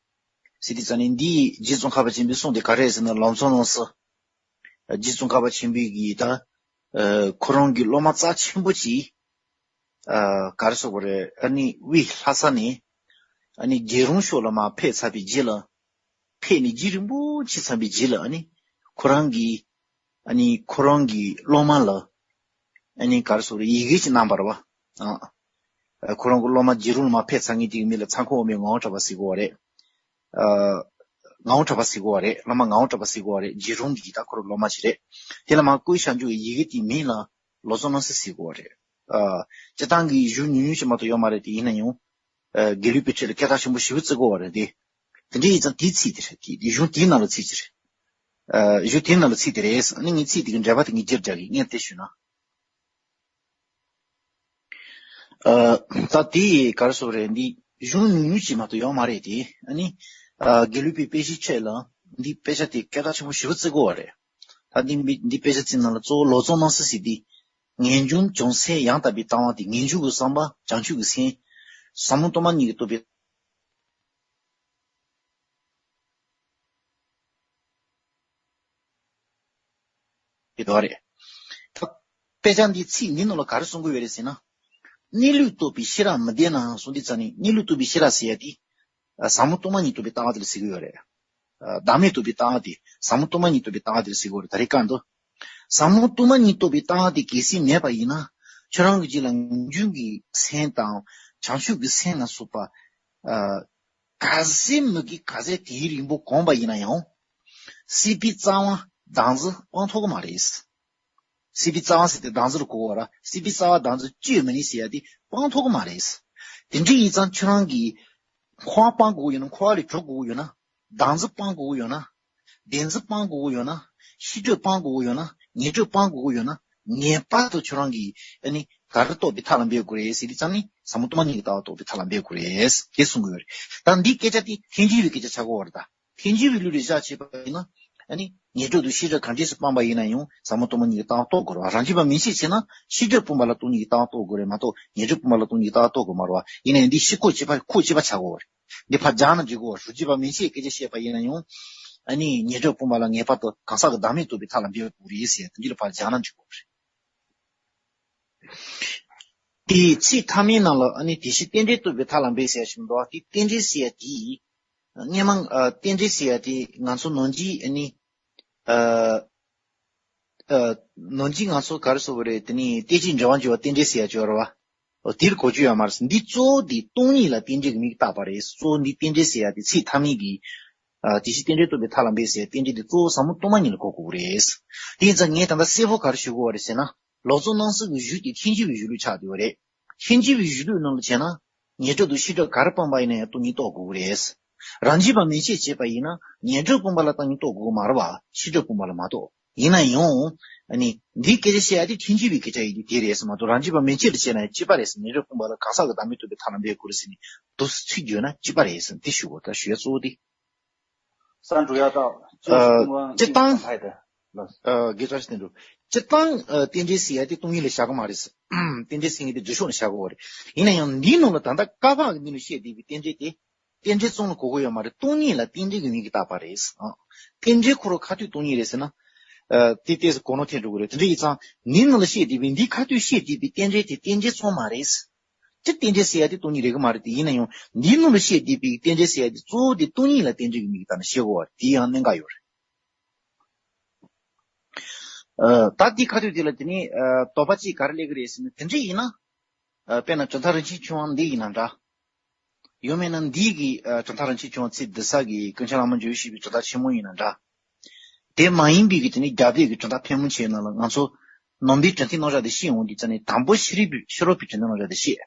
ཟེར་དུས་ཙ་ནས་འདིའི་རྗེ་ཙོང་ཁ་པ་ཆེན་པོས་གསུངས་དེ་ག་རེ་ཟེར་ན། ལམ་གཙོ་ནང་སུ་རྗེ་ཙོང་ཁ་པ་ཆེན་པོའི་གི་ད་ཨ་ཁོ་རང་གི་སློབ་མ་རྩ་ཆེན་པོ་ཅིག་ཨ་ག་རེ་ཟེར་དགོས་རེད། ཨ་ནི་དབུས་ལྷ་ས་ནས་ཨ་ནི་རྒྱལ་རོང་ཕྱོགས་ལ་མར་ཕེབས་ཚར་བའི་རྗེས་ལ། ཕེབས་ནས་རྗེས་རིང་པོ་ཕྱིན་ཚར་བའི་རྗེས་ལ། ཨ་ནི་ཁོ་རང་གི་ཨ་ནི་ཁོ་རང་གི་སློབ་མ་ལ་ཨ་ནི་ག་རེ་ཟེར་དགོས་རེད། ཡི་གེ་ཅིག་གནང་བ་རེད་པ། ཨ། ཁོ་རང་གི་སློབ་མ་རྗེ་རོང་ལ་མར་ཕེབས་ཚར་མཁན་དེ་གི་མིང་ལ་ཚ་ཁོ་འོ་མའི་ངག་དབང་གྲགས་པ་ཟེར་གྱི་ཡོད་རེད། ཨ། ངག་དབང་གྲགས་པ་ཟེར་གྱི་ཡོད་རེད། བླ་མ་ངག་དབང་གྲགས་པ་ཟེར་གྱི་ཡོད་རེད། རྗེ་རོང་གི་ད་ཁོ་རང་སློབ་མ་ཞིག་རེད། དེ་ལ་མར་བཀོད་བཞག་རྒྱུ་གི་ཡི་གེ་དེའི་མིང་ལ་ལོ་ཙཱ་སྣང་སྲིད་ཟེར་གྱི་ཡོད་རེད། ཨ། སྤྱིར་བཏང་གི་གཞུང་ཉུང་ཉུང་ཞིག་མ་གཏོགས་ཡོད་མ་རེད་དེ། ཡིན་ན་ཡང་། ཨ། དགེ་ལུགས་པའི་ཁྲོད་ལ་སྐད་གྲགས་ཆེན་པོ་ཞེ་པོ་བརྩི་གི་ཡོད་རེད་དེ། དེ་འདྲ་ཡིན་ཙང་དེའི་ཚིག་དེ་རེད། དེ་གཞུང་དེའི་ནང་ལ་ཚིག་ཅིག་རེད། ཨ། གཞུང་དེའི་ནང་ལ་ཚིག་དེ་རེད། ཨ་ནི་ངས་ཚིག་དེ་གི་འགྲེལ་པ་དེ་ངས་སྤྱིར་རྒྱག་གི། ངས་དེ་ཞུས་ན། ཨ། ད་དེ་ག་རེ་ཟེར་དགོས་རེད། འདི་གཞུང་ཉུང་ཉུང་ཅིག་མ་གཏོགས་ཡོད་མ་རེད་དེ། ཨ་ནི། ཨ། དགེ་ལུགས་པའི་དཔེ་གཞིའི་ཁྲོད་ལ་འདི་དཔེ་ཆ་དེ་སྐད་གྲགས་ཆེན་པོ་ཞེ་པོ་བརྩི་གི་ཡོད་རེད། ད་འདི་འདི་དཔེ་ཆ་ཚིག་ནང་ལ་གཙོ་བོ་ལོ་ཙཱ་སྣང་སྲིད་ཟེར་དེ། ངེས་འབྱུང་བྱང་སེམས་ཡང་དག་པའི་ལྟ་བ་དེ། ངེས་འབྱུང་གི་བསམ་པ་བྱང་ཆུབ་ཀྱི་སེམས། ཟབ་མོ་སྟོང་པ་ཉིད་ཀྱིས་རྟོགས་པའི་དེ་འདྲ་རེད། ད་དཔེ་ཆ་འདིའི་ཚིག་འདི་ནང་ལ་ག་རེ་གསུང་གི་ཡོད་རེད་ཟེར་ན། གནས་ལུགས་རྟོགས་པའི་ཤེས་རབ་མི་ལྡན་ན་གསུངས་དུས་ཙ་ནས། གནས་ལུགས་རྟོགས་པའི་ཤེས་རབ་ཟེར་ཡ་དེ་ཟབ་མོ་སྟོང་པ་ཉིད་རྟོགས་པའི་ལྟ་བ་དེ་ལ་ཟེར་གྱི་ཡོད་རེད། བདག་མེད་རྟོགས་པའི་ལྟ་བ་དེ་ཟབ་མོ་སྟོང་པ་ཉིད་རྟོགས་པའི་ལྟ་བ་དེ་ལ་ཟེར་གྱི་ཡོད་རེད། ད་རེས་སྐབས་འདི་ཟབ་མོ་སྟོང་པ་ཉིད་རྟོགས་པའི་ལྟ་བ་དེ་གལ་སྲིད་མེད་པ་ཡིན་ན། ཁྱོད་རང་གི་རྒྱུད་ལ་ངེས་འབྱུང་གི་སེམས་དང་བྱང་ཆུབ་ཀྱི་སེམས་ལ་སོགས་པ། ཨ། ག་ཚད་མི་དགེ་ག་ཚད་དེའི་རིང་པོ་གོམས་པ་ཡིན་ན་ཡང་། སྲིད་པའི་རྩ་བ་བདག་འཛིན་སྤང་ཐུབ་ཀྱི་མ་རེད། སྲིད་པའི་རྩ་བ་ཟེར་དེ་བདག་འཛིན་ལ་གོ་དགོས་ར། སྲིད་པའི་རྩ་བ་བདག་འཛིན་བཅོས་མི་ནུས་ཟེར་ཡ་དེ་སྤང་ཐུབ་ཀྱི་མ་རེད། དེ་འདྲ་ཡིན་ཙང་ཁྱོད་རང་གིས་འཁོར་བ་སྤང་དགོས་ཀྱི་ཡོད་ན། འཁོར་བ་ལས་གྲོལ་དགོས་ཀྱི་ཡོད་ན། བདག་འཛིན་སྤང་དགོས་ཀྱི་ཡོད་ན། བདེན་འཛིན་སྤང་དགོས་ཀྱི་ཡོད་ན། ཤེས་སྒྲིབ་སྤང་དགོས་ཀྱི་ཡོད་ན། ངེས་སྒྲིབ་སྤང་དགོས་ཀྱི་ཡོད་ན། ངེས་པར་དུ་ཁྱོད་རང་གིས་ཨ་ནི་ག་རེ་རྟོགས་པའི་ཐབས་ལ་འབད་དགོས་རེད་ཟེར་དུས་ཙམ་ནས། ཟབ་མོ་སྟོང་པ་ཉིད་ཀྱི་ལྟ་བ་རྟོགས་པའི་ཐབས་ལ་འབད་དགོས་རེད་དེ་གསུང་གི་ཡོད་རེད། ད་འདིའི་སྐད་ཆ་དེ་ཐལ་འགྱུར་བའི་སྐད་ཆ་ཆགས་ཀྱི་ཡོད་རེད་ད། ཐལ་འགྱུར་བའི་ལུགས་ལ་བཞག་བྱས་པ་ཡིན་ན། ཨ་ནི་ངེས་སྒྲིབ་དང་ཤེས་སྒྲིབ་ག་འདྲས་སུ་སྤངས་པ་ཡིན་ན་ཡང་ཟབ་མོ་སྟོང་པ་ཉིད་ཀྱི་ལྟ་བ་རྟོགས་དགོས་རེད་བ། རང་རྒྱུད་པ་མན་ཆད་བྱས་ན་ཤེས་སྒྲིབ་སྤངས་པ་ལ་སྟོང་ཉིད་ཀྱི་ལྟ་བ་རྟོགས་དགོས་རེད་མ་གཏོགས། ངེས་སྒྲིབ་སྤངས་པ་ལ་སྟོང་ཉིད་ཀྱི་ལྟ་བ་རྟོགས་དགོས་མ་རེད་བ། ཡིན་ན་ཡང་འདི་ཕྱིར་འཁོར་བཅུ་པ་འཁོར་བཅུ་པ་ཆགས་ཀྱི་ཡོད་རེད། འདི་ཕར་སྦྱར་ན་འགྲིག་གི་ཡོད་རེད། རང་རྒྱུད་པ་མན་ཆད་སྐད་ཆ་བཤད་པ་ཡིན་ན་ཡང་། ཨ་ནི་ངེས་སྒྲིབ་སྤངས་པ་ལ་ངེས་པར་དུ་གང་ཟག་གི་བདག་མེད་རྟོགས་པའི་ཐབས་ལ་འབད་དགོས་རེད་ཟེར་ཡ་དེ་འདི་ལ་ཕར་སྦྱར་ན་འགྲིག་གི་ཡོད་རེད། དེའི་ཚིག་མཐའ་མའི་ནང་ལ་ཨ་ནི་དེ་ཕྱིར་རྟེན་འབྲེལ་རྟོགས་པའི་ཐབས་ལ་འབད་ཟེར་ཡ་ཞིག་འདུག་བ། དེ་རྟེན་འབྲེལ་ཟེར་ཡ་དེ། སྔོན་མ་ཨ་རྟེན་འབྲེལ་ཟེར་ཡ་དེ་ང་ཚོ་ནང་རྒྱུད་ཨ་ནི། ཨ། ཨ། ནང་རྒྱུད་ང་ཚོ་ག་རེ་ཟེར་དགོས་རེད། དེ་ནི་རྟེན་ཅིང་འབྲེལ་བར་འབྱུང་བ་རྟེན་འབྲེལ་ཟེར་ཡ་ཅིག་ཡོད་རེད་བ། འོ་དེར་གོ་རྒྱུ་ཡོད་མ་རེད། འདི་གཙོ་བོ་འདི་སྟོང་ཉིད་ལ་རྟེན་འབྲེལ་གྱི་མིང་བཏགས་པ་རེད། གཙོ་བོ་འདི་རྟེན་འབྲེལ་ཟེར་ཡ་དེ་ཚིག་མཐའ་མའི་གི། ཨ། དེ་ཕྱིར་རྟེན་འབྲེལ་རྟོགས་པའི་ཐབས་ལ་འབད་ཟེར་ཡ་རྟེན་འབྲེལ་འདི་གཙོ་བོ་ཟབ་མོ་སྟོང་པ་ཉིད་ལ་གོ་དགོས་ཀྱི་རེད། དེ་ཡིན་ཙང་ངས་ད་ལྟ་གསལ་པོ་ག་རེ་ཞུ་དགོས་པ་རེད་ཟེར་ན། ལོ་ཙཱ་སྣང་སྲིད་ཀྱི་གཞུང་དེ་ཐལ་འགྱུར་བའི་གཞུང་ལུགས་ཆགས་བསྡད་པ་རེད། ཐལ་འགྱུར་བའི་གཞུང་ལུགས་ནང་ལ་བྱས་ན། ངེས་སྒྲིབ་དང་ཤེས་སྒྲིབ་ག་རེ་སྤངས་པ་ཡིན་ན་ཡང་སྟོང་ཉིད་རྟོགས་དགོས་ཀྱི་རེད། རང་རྒྱུད་པ་མན་ཆད་བྱས་པ་ཡིན་ན་ངེས་སྒྲིབ་སྤངས་པ་ལ་སྟོང་ཉིད་རྟོགས་དགོས་ཀྱི་མ་རེད་བ། ཤེས་སྒྲིབ་སྤངས་པ་ལ་མ་གཏོགས། ཡིན་ན་ཡང་། ཨ་ནི་འདིའི་སྐད་ཆ་བཤད་ཡ་དེ་ཐལ་འགྱུར་བའི་སྐད་ཆ་ཡིན་དུས་དེ་རེད་ཟེར་མ་གཏོགས། རང་རྒྱུད་པ་མན་ཆད་ལ་བྱས་ན་ཡང་གཅིག་པ་རེད་ཟེར། ངེས་སྒྲིབ་སྤངས་པ་ལ་གང་ཟག་གི་བདག་མེད་རྟོགས་པའི་ཐབས་ལ་འབད་དགོས་རེད་ཟེར་ནས་འདུག་སེ་ཚིག་བརྗོད་ན་གཅིག་པ་རེད་ཟེར། དེ་ཞུ་དགོས། ད་ཞུ་ཡ་གཙོ་བོ་དེ། ས་འགྲོ་ཡ་ད། ཨ། སྤྱིར་བཏང་། ཨ། དགེ་བཀྲ་ཤིས་བསྟན་འགྲོ། སྤྱིར་བཏང་། ཨ། རྟེན་འབྲེལ་ཟེར་ཡ་དེ་སྟོང་ཉིད་ལ་བཞག་གི་མ་རེད་ཟེར། རྟེན་འབྲེལ་ཟེར་མཁན་དེ་རྗེས་ཕྱོགས་ནས་བཞག་གི་ཡོད་རེད། ཡིན་ན་ཡང་འདིའི་ནང་ལ་ད་ལྟ་བཀའ་འཕགས་ཀྱི་མདུན་ལ་བཤད་བསྡད་པའི་རྟེན་འབྲེལ་དེ། རྟེན་འབྲེལ་ཙམ་ལ་གོ་གི་ཡོད་མ་རེད། སྟོང་ཉིད་ལ་རྟེན་འབྲེལ་གྱི་མིང་གིས་བཏགས་པ་རེད། ཨ། རྟེན་འབྲེལ་ཁོ་རང་ཁ་ཐུག་སྟོང་ཉིད་རེད་ཟེར་ན། ཨ། དེ་ལྟས་སུ་གོ་ནོར་ཐེབས་འགྲོ་གི་རེད། དེ་འདྲ་ཡིན་ཙང་འདིའི་ནང་ལ་བཤད་བསྡད་པའི། འདིའི་ཁ་ཐུག་བཤད་བསྡད་པའི་རྟེན་འབྲེལ་དེ་རྟེན་འབྲེལ་ཙམ་མ་རེད། སྤྱིར་རྟེན་འབྲེལ་ཟེར་ཡ་དེ་སྟོང་ཉིད་རེད་གི་མ་རེད་དེ། ཡིན་ན་ཡང་འདིའི་ནང་ལ་བཤད་བསྡད་པའི་རྟེན་འབྲེལ་ཟེར་ཡ་དེ་གཙོ་བོ་དེ་སྟོང་ཉིད་ལ་རྟེན་འབྲེལ་གྱི་མིང་གིས་བཏགས་ནས་བཤད་དགོས་པ་རེད། དེ་ཡང་གནད་འགག་ཡོད་རེད། ཨ། ད་འདི་ཁ་ཐུག་དེ་ལ་དེ་ནས། ཨ། དོགས་པ་གཅིག་ག་རེ་སླེབས་ཀྱི་རེད་ཟེར་ན། དེ་འདྲ་ཡིན་ན། ཨ། དཔེར་ན་གྲུབ་མཐའ་རིན་ཆེན་ཆོས་དབང་འདི་ཡིན་ན་འདྲ། ཡང་མིན་ན་འདི་གི། ཨ། གྲུབ་མཐའ་རིན་ཆེན་ཆོས་དབང་ཚེ་འདི་ས་གི་ཀུན་མཁྱེན་བླ་མ་འཇུ་བཞི་པའི་གྲུབ་མཐའ་ཆེན་མོ་ཡིན་ན་འདྲ། དེ་མ་ཡིན་པའི་གི་དེ་ནས་རྒྱ་བོད་ཀྱི་གྲུབ་མཐའ་ཕལ་མོ་ཆེའི་ནང་ལ་ང་ཚོ་ནང་པའི་གྲུབ་མཐའི་རྣམ་གཞག་དེ་བཤད་འོང་དུས་ཙ་ནས། དང་པོ་ཕྱི་རོལ་པའི། ཕྱི་རོལ་པའི་གྲུབ་མཐའི་རྣམ་གཞག་དེ་བཤད།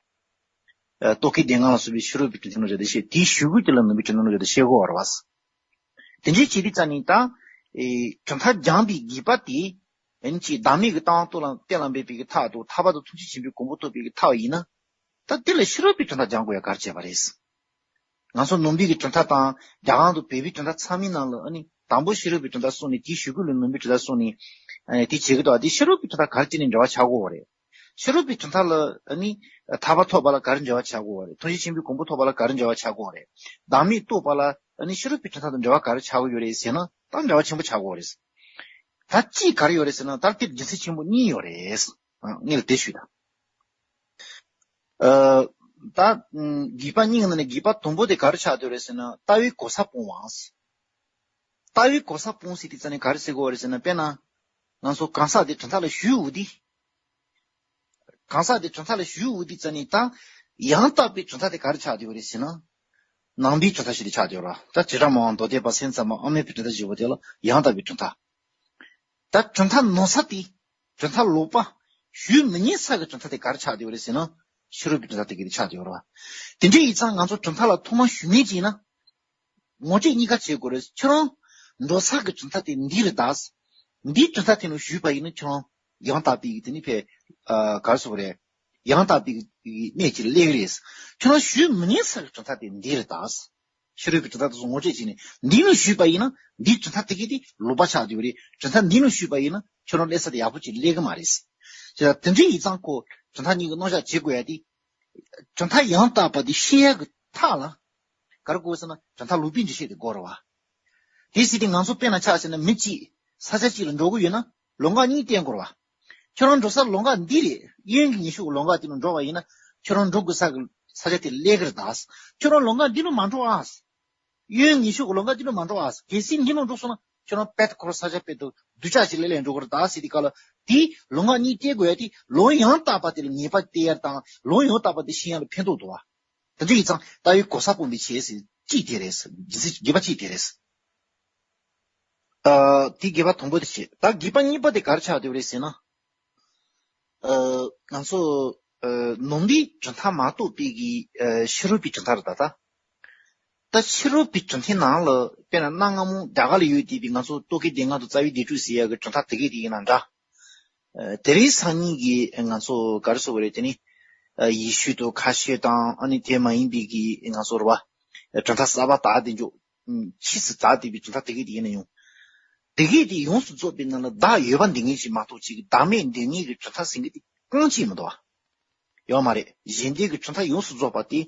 ཨ། རྟོག་གེའི་སྡེ་ལྔ་ལ་སོགས་པའི་ཕྱི་རོལ་པའི་གྲུབ་མཐའི་རྣམ་གཞག་དེ་བཤད། དེའི་གཞུག་གུ་དེ་ལ་ནང་པའི་གྲུབ་མཐའི་རྣམ་གཞག་དེ་བཤད་དགོས་པ་རེད་བ། དེ་འདྲའི་བྱེད་དུས་ཙམ་ནས་ད། ཨེ། གྲུབ་མཐའ་སྦྱངས་པའི་དགེ་བ་དེ། ཨེ་ནི་ཅིག་བདག་མེད་ཀྱི་ལྟ་བ་གཏན་ལ་འབེབས་པའི་གི་ཐབས་དང་ཐར་པ་དང་ཐུགས་རྗེ་ཆེན་པོའི་གོ་འཕང་ཐོབ་པའི་གི་ཐབས་ཡིན་ན། ད་དེ་ལ་ཕྱི་རོལ་པའི་གྲུབ་མཐའ་སྦྱང་དགོས་ཡ་ག་རེ་བྱས་པ་རེད། ང་ཚོ་ནང་པའི་གི་གྲུབ་མཐའ་དང་རྒྱ་གར་དང་བོད་པའི་གྲུབ་མཐའ་ཚང་མའི་ནང་ལ་ཨ་ནི་དང་པོ་ཕྱི་རོལ་པའི་གྲུབ་མཐའ་གསུངས་ནས། དེའི་གཞུག་གུ་ལ་ནང་པའི་གྲུབ་མཐའ་གསུངས་ནས། ཨ་ནི་དེ་བྱེད་ཀྱི་འདུག་དེ་ཕྱི་རོལ་པའི་གྲུབ་མཐའ་ག་རེ་བྱས་ནས་འབྲེལ་བ་ཆགས་དགོས་པ་རེད། ཕྱི་རོལ་པའི་གྲུབ་མཐའ་ལ་ཨ་ནི་ཐར་པ་ཐོབ་པ་ལ་ག་རེ་འབྲེལ་བ་ཆགས་དགོས་པ་རེད། ཐུགས་རྗེ་ཆེན་པོའི་གོ་འཕང་ཐོབ་པ་ལ་ག་རེ་འབྲེལ་བ་ཆགས་དགོས་པ་རེད། བདག་མེད་རྟོགས་པ་ལ་ཨ་ནི་ཕྱི་རོལ་པའི་གྲུབ་མཐའ་དང་འབྲེལ་བ་ག་རེ་ཆགས་ཀྱི་ཡོད་རེད་ཟེར་ན། ད་འབྲེལ་བ་ཆེན་པོ་ཆགས་ཀྱི་ཡོད་རེད། ད་གཅིག་ག་རེ་ཡོད་རེད་ཟེར་ན། ད་དེར་རྒྱུ་མཚན་ཆེན་པོ་གཉིས་ཡོད་རེད། ཨ། ངས་ལ་དེ་ཞུས་དང་། ཨ། ད། ཨ། དགེ་བ་གཉིས་ཀྱི་ནང་ནས་དགེ་བ་དང་པོ་དེ་ག་རེ་ཆགས་བསྡད་རེད་ཟེར་ན། ལྟ་བའི་གོ་ས་སྤོང་བ། ལྟ་བའི་གོ་ས་སྤོང་ཟེར་དུས་ཙམ་ནས་ག་རེ་ཟེར་དགོས་རེད་ཟེར་ན། དཔེར་ན། ང་ཚོ་གང་ཟག་དེ་གྲུབ་མཐའ་ལ་ཞུགས་འོང་དུས། གང་ཟག་དེ་གྲུབ་མཐའ་ལ་ཞུགས་འོང་དུས་ཙམ་ནས་ད། ཡང་དག་པའི་གྲུབ་མཐའ་དེ་ག་རེ་ཆགས་བསྡད་རེད་ཟེར་ན། ནང་པའི་གྲུབ་མཐའ་ཞིག་ཏུ་ཆགས་བསྡད་ཡོད་རེད། ད་བྱེ་བྲག་སྨྲ་བ་མདོ་སྡེ་པ་སེམས་ཙམ་པ་དབང་མེད་པའི་གྲུབ་མཐའ་ཞེས་པ་དེ་ལ་ཡང་དག་པའི་གྲུབ་མཐའ། ད་གྲུབ་མཐའ་ནོར་ས་དེ། གྲུབ་མཐའ་ལོག་པ། ཞུགས་མི་ཉན་ས་གི་གྲུབ་མཐའ་དེ་ག་རེ་ཆགས་བསྡད་ཡོད་རེད་ཟེར་ན། ཕྱི་རོལ་པའི་གྲུབ་མཐའ་དེ་ག་རེ་ཆགས་བསྡད་ཡོད་རེད་བ། དེ་འདྲ་ཡིན་ཙང་ང་ཚོ་གྲུབ་མཐའ་ལ་ཐོག་མར་ཞུགས་མིན་ཅིག་ཡིན་ན། ངོ་སྤྲོད་གཉིས་ཀ་བྱེད་དགོས་རེད། ཁྱོད་རང་འགྲོ་ས་གི་གྲུབ་མཐའ་དེ་འདི་རེད་ད། འདིའི་གྲུབ་མཐའ་དེ་ནང་ཞུགས་པ་ཡིན་ན་ཁྱོད་རང་ཡང་དག་པའི་དེ་ནི་ཕེ། ཨ། ག་རེ་ཟེར་དགོས་རེད། ཡང་དག་པའི་གནས་ཀྱི་སླེབས་རེད། ཁྱོད་རང་ཞུགས་མི་ཉན་ས་གི་གྲུབ་མཐའ་དེ་འདི་རེད་ད། ཕྱི་རོལ་པའི་གྲུབ་མཐའ་དེ་ཚོ་ངོ་སྤྲོད་བྱས་ནས་འདི་ནང་ཞུགས་པ་ཡིན་ན་འདིའི་གྲུབ་མཐའ་དེ་གས་དེ་ལོག་པ་ཆགས་བསྡད་ཡོད་རེད། གྲུབ་མཐའ་འདི་ནང་ཞུགས་པ་ཡིན་ན་ཁྱོད་རང་སླེབས་ས་དེ་ཡག་པོ་ཅིག་སླེབས་ཀྱི་མ་རེད། བྱས་ཙང་དེ་འདྲ་ཡིན་ཙང་ཁོ་གྲུབ་མཐའ་གཉིས་ཀྱི་རྣམ་གཞག་བྱེད་དགོས་ཡ་དེ། གྲུབ་མཐའ་ཡང་དག་པ་དེ་ཤེས་ཡ་གི་ཐབས་ལ། ག་རེ་དགོས་ཟེར་ན་གྲུབ་མཐའ་ལོག་པའི་འགྲེལ་བཤད་དེ་དགོས་རེད་བ། དེ་ཟེར་དུས་ང་ཚོ་དཔེར་ན་ཆ་བཞག་ན་མི་གཅིག་ས་ཆ་གཅིག་ལ་འགྲོ་གི་ཡོད་ན་ལམ་ཁ་གཉིས་བསྟན་དགོས་རེད་བ། ཁྱོད་རང་འགྲོ་ས་ལམ་ཁ་འདི་རེད། གཡོན་གྱི་ངེས་ཤུགས་ཀྱི་ལམ་ཁ་དེ་ལ་འགྲོ་བ་ཡིན་ན་ཁྱོད་རང་འགྲོ་དགོས་ས་གི་ས་ཆ་དེ་སླེབས་ཀྱི་རེད་ད། ཁྱོད་རང་ལམ་ཁ་འདི་ལ་མ་འགྲོ་ཨ། གཡོན་ངེས་ཤུགས་ཀྱི་ལམ་ཁ་འདི་ལ་མ་འགྲོ་ཨ། གལ་སྲིད་འདི་ལ་འགྲོ་སོང་ན་ཁྱོད་རང་དཔེ་ཁོ་རང་ས་ཆ་དཔེ་དུ་སྡུག་ཅག་ཅིག་ལ་སླེབས་འགྲོ་གི་རེད་ད་ཟེར་དུས་སྐབས་ལ། དེ་ལམ་ཁ་གཉིས་བསྟན་དགོས་ཡ་དེ་ལམ་ཡང་དག་པ་དེ་ལ་ངེས་པ་སྟེར་ཡ་དང་ལམ་ཡང་དག་པ་དེ་ཤེས་ཡ་ལ་ཕན་ཐོགས་འདུག་བ། དེ་འདྲ་ཡིན་ཙང་ལྟ་བའི་གོ་ས་སྤོང་བའི་ཆེད་ཟེར་གཅིག་དེ་རེད། རྒྱུ་མཚན་དགེ་བ་གཅིག་དེ་རེད། ཨ། དེ་དགེ་བ་དང་པོ་དེ་བྱས། ད་དགེ་བ་གཉིས་པ་དེ་ག་རེ་ཆགས་བསྡད་རེད་ཟེར་ན། ཨ། ང་ཚོ། ཨ། ནང་པའི་གྲུབ་མཐའ་མ་གཏོགས་པའི་གི། ཨ། ཕྱི་རོལ་པའི་གྲུབ་མཐའ་རེད་ད། ད་ད་ཕྱི་རོལ་པའི་གྲུབ་མཐའི་ནང་ལ་དཔེར་ན་གནའ་སྔ་མོ་རྒྱ་གར་ལ་ཡོད་བསྡད་པའི་ང་ཚོ་རྟོག་གེའི་སྡེ་ལྔ་དང་རྩ་བའི་སྡེ་དྲུག་ཟེར་ཡ་གི་གྲུབ་མཐའ་དེ་གས་དེ་ཡིན་ན་འདྲ། ཨ། དེ་རིང་སང་ཉིན་གྱི་ང་ཚོ་ག་རེ་ཟེར་དགོས་རེད། དེ་ནི། ཨ། ཡེ་ཤུ་དང་ཁ་ཆེ་དང་ཨ་ནི་དེ་མ་ཡིན་པའི་གི་ང་ཚོ་རེད་བ། གྲུབ་མཐའ་གསར་པ་དག་དེ་འཇོག་ཕྱིས་སུ་དར་བསྡད་པའི་གྲུབ་མཐའ་དེ་གས་དེ་ཡིན་ན་ཡང་། དེ་གས་དེ་ཡོངས་སུ་རྫོགས་པའི་ནང་ལ་བདག་ཡོད་པ་འདི་ངེས་ཅིག་མ་གཏོགས་ཅིག་བདག་མེད་འདི་ངེས་ཀྱི་གྲུབ་མཐའ་ཟེར་མཁན་དེ་རྐང་གཅིག་མི་འདུག་བ། ཡོད་མ་རེད། གཞན་སྡེ་གི་གྲུབ་མཐའ་ཡོངས་སུ་རྫོགས་པ་དེ།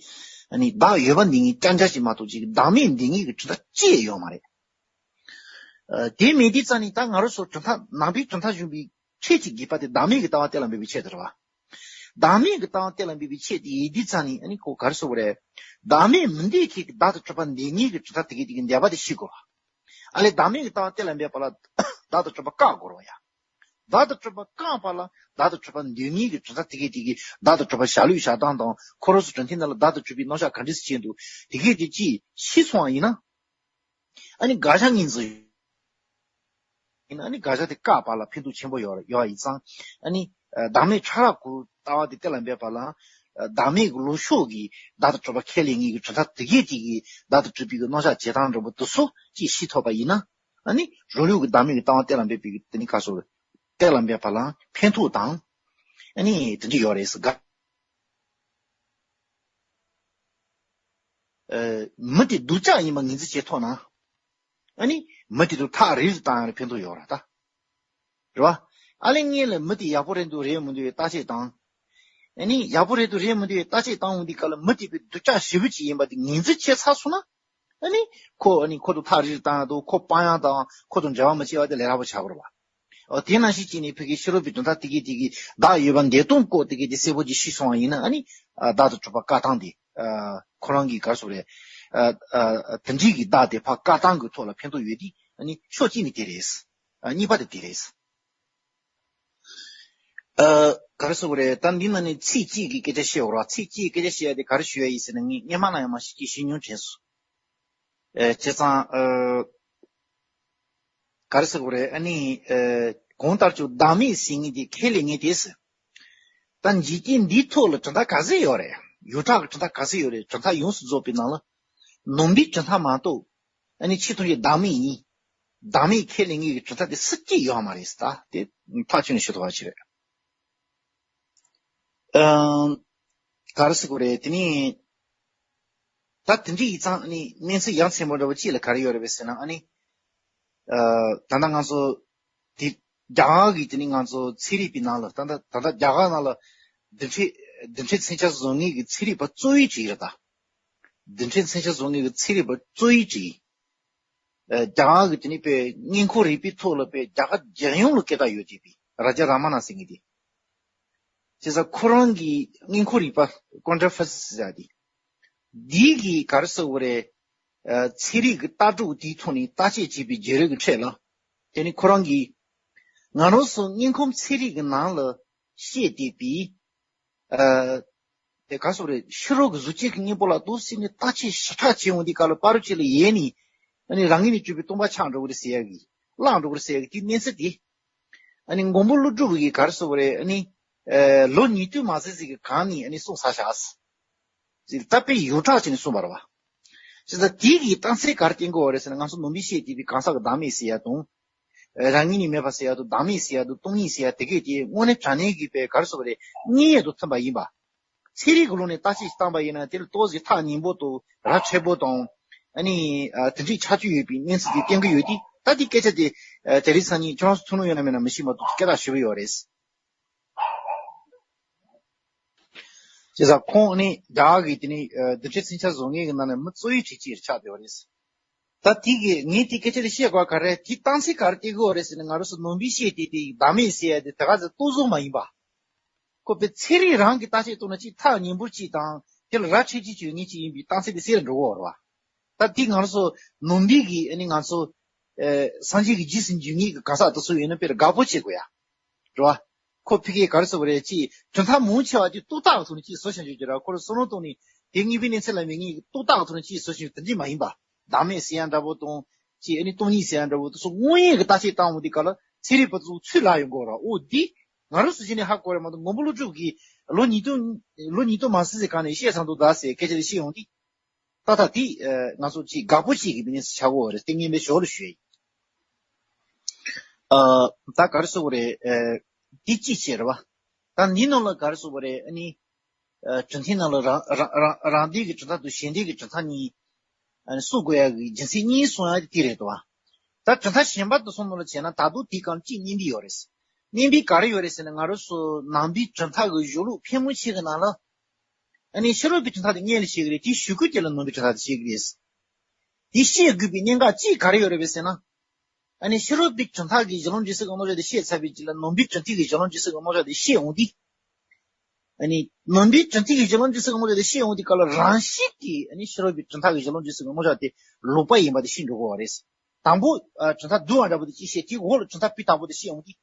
ཨ་ནི་བདག་ཡོད་པ་འདི་ངེས་རྐྱང་རྐྱང་ཅིག་མ་གཏོགས་ཅིག་བདག་མེད་འདི་ངེས་ཀྱི་གྲུབ་མཐའ་ཅི་ཡང་ཡོད་མ་རེད། ཨ། དེ་མེད་དུས་ཙང་ནི་ད་ང་རང་ཚོ་གྲུབ་མཐའ་ནང་པའི་གྲུབ་མཐའ་གཞུང་པའི་ཁྲིད་ཀྱི་དགེ་བ་དེ་བདག་མེད་ཀྱི་ལྟ་བ་གཏན་ལ་འབེབས་པའི་ཆེད་དུ་རེད་བ། བདག་མེད་ཀྱི་ལྟ་བ་གཏན་ལ་འབེབས་པའི་ཆེད་དུ་ཡིན་དུས་ཙང་ནི་ཨ་ནི་ཁོ་ག་རེ་ཟེར་དགོས་རེད། བདག་མེད་མི་འདོད་མཁན་གྱི་བདག་ཏུ་གྲུབ་པ་འདོད་མཁན་གྱི་གྲུབ་མཐའ་དེ་གས་དེ་གི་འདོད་པ་དེ་ཤི་དགོས་རེད། ཨ་ལས་བདག་མེད་ཀྱི་ལྟ་བ་གཏན་ལ་འབེབས་པ་ལ་བདག་ཏུ་གྲུབ་པ་བཀག་དགོས་རེད་ཡ། བདག་ཏུ་གྲུབ་པ་བཀག་པ་ལ་བདག་ཏུ་གྲུབ་པ་འདོད་མཁན་གྱི་གྲུབ་མཐའ་དེ་གས་དེ་གི་བདག་ཏུ་གྲུབ་པ་བཞག་ལུགས་བཞག་སྟངས་དང་ཁོ་རང་ཚོ་གྲུབ་མཐའི་ནང་ལ་བདག་ཏུ་གྲུབ་པའི་རྣམ་གཞག་ག་འདྲས་སེ་བྱས་འདུག་དེ་གས་དེ་ཅིག་ཤི་སོང་བ་ཡིན་ན། ཨ་ནི་དགག་བྱ་ངོས་འཛིན་ཡིན་ན་ཨ་ནི་དགག་བྱ་དེ་བཀག་པ་ལ་ཕན་ཐོགས་ཆེན་པོ་ཡོད་ཡོད་ཡིན་ཙང་། ཨ་ནི་བདག་མེད་ཕྲ་རགས་ཀྱི་ལྟ་བ་དེ་གཏན་ལ་འབེབས་པ་ལ། བདག་མེད་ཀྱི་ལུགས་ཤོག་གི་བདག་ཏུ་གྲུབ་པ་ཁས་ལེན་མཁན་གྱི་གྲུབ་མཐའ་དེ་གས་དེ་གི་བདག་ཏུ་གྲུབ་པའི་གི་རྣམ་གཞག་བྱེད་སྟངས་འདྲ་པོ་དེ་ཚོ་ཅིག་ཤེས་ཐུབ་པ་ཡིན་ན། ཨ་ནི་རང་ལུགས་ཀྱི་བདག་མེད་ཀྱི་ལྟ་བ་གཏན་ལ་འབེབས་པའི་གི་དེ་ནི་ག་རེ་ཟེར་དགོས་རེད། གཏན་ལ་འབེབས་པ་ལ་ཕན་ཐོགས་དང་། ཨ་ནི་དེ་འདྲ་ཡོད་རེད་ཟེར་ག་ཨ། མི་དེ་སྡུག་ཅག་ཡིན་པ་ངོས་འཛིན་བྱེད་ཐུབ་ན། ཨ་ནི་མི་དེ་ཚོ་ཐག་རིང་རུ་བཏང་ཡ་ལ་ཕན་ཐོགས་ཡོད་རེད་ད། རེད་བ། ཨ་ལས་ངས་ལ་མི་དེ་ཡག་པོ་རེད་འདུག་རེད་མི་འདུག་ཡའི་བརྟག་དཔྱད་བཏང་། ཨ་ནི་ཡག་པོ་རེད་འདུག་རེད་མི་འདུག་ཡའི་བརྟག་དཔྱད་བཏང་འོང་དུས་སྐབས་ལ་མི་དེ་དཔེ་སྡུག་ཅག་ཞེ་པོ་ཅིག་ཡིན་པ་དེ་ངོས་འཛིན་བྱས་ཚར་སོང་ན། ཨ་ནི་ཁོ་ཨ་ནི་ཁོ་དང་ཐག་རིང་རུ་བཏང་ཡ་དང་ཁོ་སྤང་ཡ་དང་ཁོ་དང་འབྲེལ་བ་མ་བྱེད་པ་དེ་ལས་སླ་པོ་ཆགས་ཀྱི་རེད་བ། འོ་དེ་ནང་བཞིན་བྱས་ནས་ཕ་གིའི་ཕྱི་རོལ་པའི་གྲུབ་མཐའ་དེ་གས་དེ་གི་བདག་ཡོད་པ་འདོད་སྟངས་སྐོར་དེ་གས་དེ་གསལ་པོ་ཅིག་ཤེས་སོང་བ་ཡིན་ན། ཨ་ནི་ཨ། བདག་ཏུ་གྲུབ་པ་བཀག་སྟངས་དེ། ཨ། ཁོ་རང་གི་ག་རེ་ཟེར་དགོས་རེད། ཨ། ཨ། དེ་འདྲའི་གི་བདག་དེ་ཕར་བཀག་སྟངས་ཀྱི་ཐོག་ལ་ཕན་ཐོགས་ཡོད་དེ། ཨ་ནི་ཕྱོགས་གཅིག་ནས་དེ་རེད། ཨ། གཉིས་པ་དེ་དེ་རེད། ཨ། ག་རེ་ཟེར་དགོས་རེད། ད་འདི་ནང་ནས་ཚིག་གཅིག་གི་སྐད་ཆ་བཤད་དགོས་རེད་བ། ཚིག་གཅིག་གི་སྐད་ཆ་བཤད་ཡ་དེ་ག་རེ་ཞུ་ཡ་ཡིན་ཟེར་ན། ངས་སྔོན་མ་ལ་ཡང་མ་ཤེས་ཀྱི་ཤེས་མྱོང་དྲན་སོང་། ཨ། བྱས་ཙང་། ཨ། ག་རེ་ཟེར་དགོས་རེད། ཨ་ནི། ཨ། གང་ལྟར་ཀྱང་བདག་མེད་ཟེར་མཁན་དེ་ཁས་ལེན་མཁན་དེ་ཟེར། ད་འཇིག་རྟེན་འདིའི་ཐོག་ལ་གྲུབ་མཐའ་ག་ཚད་ཡོད་རེད། ཡོངས་གྲགས་ཀྱི་གྲུབ་མཐའ་ག་ཚད་ཡོད་རེད། གྲུབ་མཐའ་ཡོངས་སུ་རྫོགས་པའི་ནང་ལ། ནང་པའི་གྲུབ་མཐའ་མ་གཏོགས། ཨ་ནི་ཆེས་མཐོ་ཤོས་བདག་མེད་ཡིན། བདག་མེད་ཁས་ལེན་མཁན་གྱི་གྲུབ་མཐའ་དེ་སུ་གཅིག་ཡོད་མ་རེད་ད། དེ་ཐག་ཆོད་ནས་ཞུ་ཐུབ་པ་ཅིག་རེད། ཨམ། ག་རེ་ཟེར་དགོས་རེད། དེ་ནི་ད་དེ་འདྲ་ཡིན་ཙང་ཨ་ནི་གནས་ཚུལ་ཡ་མཚན་པོ་འདྲ་བོ་ཅིག་ལ་ག་རེ་ཡོད་རེད་པས་ཟེར་ན། ཨ་ནི་ཨ། ད་ལྟ་ང་ཚོ་དེ་རྒྱ་གར་གྱི་དེ་ནི་ང་ཚོ་ཚན་རིག་པའི་ནང་ལ། ད་ལྟ་ད་ལྟ་རྒྱ་གར་ནང་ལ་རྡུལ་ཕྲན་རྡུལ་ཕྲན་མཚོན་ཆ་བཟོ་མཁན་གྱི་ཚན་རིག་པ་གཙོ་བོའི་གྲས་རེད་ད། རྡུལ་ཕྲན་མཚོན་ཆ་བཟོ་མཁན་གྱི་ཚན་རིག་པ་གཙོ་བོའི་གྲས། ཨ། རྒྱ་གར་གྱི་དེ་ནི་པའི་སྔོན་འགོག་རིག་པའི་ཐོག་ལ་པའི་རྒྱ་གར་རྒྱལ་ཡོངས་ལ་སྐད་གྲགས་ཡོད་བསྡད་པའི་རཱ་ཇཱ་རཱ་མ་ན་ཟེར་མཁན་དེ། བྱས་ཙང་ཁོ་རང་གིས་སྔོན་འགོག་རིག་པ་ཀོན་ཊྲ་ཕར་སི་ཟེར་ཡ་དེ། འདི་གིས་ག་རེ་ཟེར་དགོས་རེད། ཨ། ཚན་རིག་གི་ལྟ་གྲུབ་དེའི་ཐོག་ནས་བརྟག་དཔྱད་བྱས་པའི་བརྒྱུད་རིམ་གྱི་ཁྲོད་ལ། དེ་ནི་ཁོ་རང་གིས་ང་རང་ཚོ་སྔོན་འགོག་ཚན་རིག་གི་ནང་ལ་བཤད་བསྡད་པའི། ཨ། དེ་ག་རེ་ཟེར་དགོས་རེད། ཕྱི་རོལ་གྱི་གཟུགས་ཅན་གྱི་གཉེན་པོ་ལ་འདུག་སེ་ནས་བརྟག་དཔྱད་ཞིབ་ཕྲ་བྱེད་འོང་དུས་སྐབས་ལ་ཕ་རོལ་ཕྱོགས་ལ་ཡལ་ནས། ཨ་ནི་རང་ངོས་ནས་བརྗོད་པའི་སྟོང་པ་ཆགས་འགྲོ་གི་རེད་ཟེར་ཡ་གི། བརླག་འགྲོ་གི་རེད་ཟེར་ཡ་གི་དེའི་གནས་ཚུལ་དེ། ཨ་ནི་མགོན་པོ་ཀླུ་སྒྲུབ་ཀྱིས་ག་རེ་ཟེར་དགོས་རེད། ཨ་ནི་ཨ། ལོ་ཉིས་སྟོང་མ་ཟིན་ཟིན་གྱི་གོང་ནས་ཨ་ནི་གསུངས་ཚར་ཤག་ཟེར། ད་དཔེ་ཡོངས་གྲགས་བྱས་ནས་གསུངས་པ་རེད་བ། བྱས་ཙང་དེ་གི་རྟགས་མཚན་ག་རེ་བསྟན་གྱི་ཡོད་རེད་ཟེར་ན། ང་ཚོ་ནོར་བུས་བཤད་བསྡད་པའི་གང་ཟག་གི་བདག་མེད་ཟེར་ཡ་དང་། རང་ངོས་ནས་མེད་པ་ཟེར་ཡ་དང་། བདག་མེད་ཟེར་ཡ་དང་། སྟོང་ཉིད་ཟེར་ཡ་དེ་གས་དེ་དངོས་གནས་དྲང་གནས་ཀྱི་པའི་ག་རེ་ཟེར་དགོས་རེད། དངོས་ཡོད་དང་མཐུན་པ་ཡིན་པ། ཚན་རིག་གི་ལུགས་ནས་བརྟག་དཔྱད་བཏང་པ་ཡིན་ན་དེ་ལ་ཏོག་ཙམ་ཐག་ཉེ་པོ་དང་ར་འཕྲོད་པོ་དང་། ཨ་ནི་ཨ། དེ་འདྲའི་ཆགས་ཀྱི་ཡོད་པའི་གནས་ཚུལ་དེ་བསྟན་གྱི་ཡོད་དེ། ད་དེ་སྐད་ཆ་དེ་ཨ། དེ་རིང་སང་ཉིན་ཁྱོད་རང་ཚོ་ཐུགས་སྣང་ཡོད་ན་མེད་ན་མི་ཤེས་མ་གཏོགས་སྐད་གྲགས་ཞེ་པོ་ཡོད་རེད། བྱས་ཙང་ཁོང་ནི་རྒྱ་གར་གྱི་དེ་ནི་ཨ། རྡུལ་ཕྲན་མཚོན་ཆ་བཟོ་མཁན་གྱི་ནང་ནས་མི་གཙོ་བོའི་གྲས་གཅིག་ཆགས་བསྡད་པ་རེད། ད་དེ་གི་ངས་དེ་སྐད་ཆ་དེ་བཤད་དགོས་ག་རེ། དེ་རྟགས་མཚན་ག་རེ་བསྟན་གྱི་ཡོད་རེད་ཟེར་ན། ང་རང་ཚོ་ནོར་བུས་བཤད་བསྡད་དེ་བདག་མེད་ཟེར་ཡ་དེ་དེ་ག་ཚོད་རྟོག་བཟོ་མ་ཡིན་པ། ཁོ་པའི་ཚན་རིག་རང་གི་བརྟག་དཔྱད་གཏོང་ན་གཅིག་ཐག་ཉེ་པོ་གཅིག་དང་། དེ་ལ་ར་འཕྲོད་ཀྱི་བྱེད་མཁན་གཅིག་ཡིན་པའི་རྟགས་མཚན་དེ་གསལ་རུ་འགྲོ་གི་ཡོད་རེད་བ། ད་དེ་ང་རང་ཚོ་ནོར་བུ་གི་ཨ་ནི་ང་ཚོ་ཨ། སངས་རྒྱས་ཀྱི་རྗེས་སུ་འཇུག་མཁན་གྱི་གང་ཟག་དེ་ཚོ་ཡིན་ན་དཔེ་ལ་དགའ་པོ་བྱེད་དགོས་ཡ། རེད་བ། ཁོ་ཕ་གིར་ག་རེ་ཟེར་བ་རེད། ཅིག་གྲུབ་མཐའ་མང་ཆེ་བ་དེ་རྟོག་བཏགས་ཐོག་ནས་ཅིག་བཟོ་བཞིན་ཡོད་ཀྱི་ར། ཁོ་རང་བསམ་བློ་གཏོང་ནས་དེ་དངོས་པོའི་གནས་ཚུལ་ལ་མེད་མཁན་གྱི་རྟོག་བཏགས་ཐོག་ནས་ཅིག་བཟོ་བཞིན་ཡོད། དེ་འདྲ་མ་ཡིན་པ། བདག་མེད་ཟེར་ཡ་འདྲ་པོ་དང་། ཅིག་ཨ་ནི་སྟོང་ཉིད་ཟེར་ཡ་འདྲ་པོ་དེ་ཚོ་དངོས་ཡོད་ཀྱི་བརྟག་དཔྱད་བཏང་འོང་དུས་སྐབས་ལ་ཚན་རིག་པ་ཚོ་ཚུར་ལབ་ཡོང་གི་ཡོད་རེད་བ། འོ་འདི་ང་རང་ཚོ་གཞི་ནས་ཧ་གོ་རེད་མ་གཏོགས། མགོན་པོ་ཀླུ་སྒྲུབ་ཀྱིས་ལོ་ཉིས་སྟོང་ལོ་ཉིས་སྟོང་མ་ཟིན་ཟིན་གོང་ནས་བཤད་ཚར་འདུག་ད་ཟེར་སྐད་ཆ་དེ་བཤད་ཡོང་དུས། ཏག་ཏག་དེ་ཨ། ང་ཚོ་ཅིག་དགའ་པོ་བྱེད་ཀྱི་མི་ནི་ཆགས་ཀྱི་ཡོད་རེད། དེ་ངས་མི་ཞོར་ལ་ཞུ་ཡ་ཡིན། ཨ། ད་ག་རེ་ཟེར་དགོས་རེད། ཨ། དེ་གཅིག་བྱས་རེད་བ། ད་འདི་ནང་ལ་ག་རེ་ཟེར་དགོས་རེད། ཨ་ནི་ཨ། གྲུབ་མཐའི་ནང་ལ་རང་རང་རང་རང་ལྡན་གྱི་གྲུབ་མཐའ་དང་གཞན་ལྡན་གྱི་གྲུབ་མཐའ་གཉིས་ཨ་ནི་གསུང་དགོས་ཡ་གི་རྒྱུ་མཚན་གཉིས་གསུང་ཡ་དེ་རེད་དོ། ད་གྲུབ་མཐའ་གཞན་པ་དེ་ཚོ་ནང་ལ་བྱས་ན་ད་དུང་དེའི་སྒང་གཅིག་བསྣན་གྱི་ཡོད་རེད། བསྣན་པའི་ག་རེ་ཡོད་རེད་ཟེར་ན། ང་རང་ཚོ་ནང་པའི་གྲུབ་མཐའ་གི་གཞུང་ལུགས་ཕལ་མོ་ཆེ་གི་ནང་ལ། ཨ་ནི་ཕྱི་རོལ་པའི་གྲུབ་མཐའ་དེ་སྔོན་ལ་བཤད་ཀྱི་རེད། དེའི་གཞུག་གུ་དེ་ལ་ནང་པའི་གྲུབ་མཐའ་དེ་བཤད་ཀྱི་རེད། དེ་བཤད་དགོས་པའི་གནད་འགག་གཅིག་ག་རེ་ཡོད་རེད་པས་ཟེར་ན། ཨ་ནི་ཕྱི་རོལ་པའི་གྲུབ་མཐའ་གི་གཞི་ལམ་འབྲས་གསུམ་གྱི་རྣམ་གཞག་དེ་བཤད་ཚར་བའི་རྗེས་ལ་ནང་པའི་གྲུབ་མཐའི་གི་གཞི་ལམ་འབྲས་གསུམ་གྱི་རྣམ་གཞག་དེ་བཤད་འོང་དུས། ཨ་ནི་ནང་པའི་གྲུབ་མཐའི་གི་གཞི་ལམ་འབྲས་གསུམ་གྱི་རྣམ་གཞག་དེ་བཤད་འོང་དུས་སྐབས་ལ་རང་བཞིན་གྱིས་ཨ་ནི་ཕྱི་རོལ་པའི་གྲུབ་མཐའ་གི་གཞི་ལམ་འབྲས་གསུམ་གྱི་རྣམ་གཞག་དེ་ལོག་པ་ཡིན་པ་དེ་ཤེས་འགྲོ་དགོས་པ་རེད། དང་པོ་ཨ་གྲུབ་མཐའ་བསྡུས་པ་འདྲ་པོ་དེ་གཅིག་བཤད། དེའི་འོག་ལ་གྲུབ་མཐའ་སྤུས་དག་པོ་དེ་བཤད་འོང་དུས།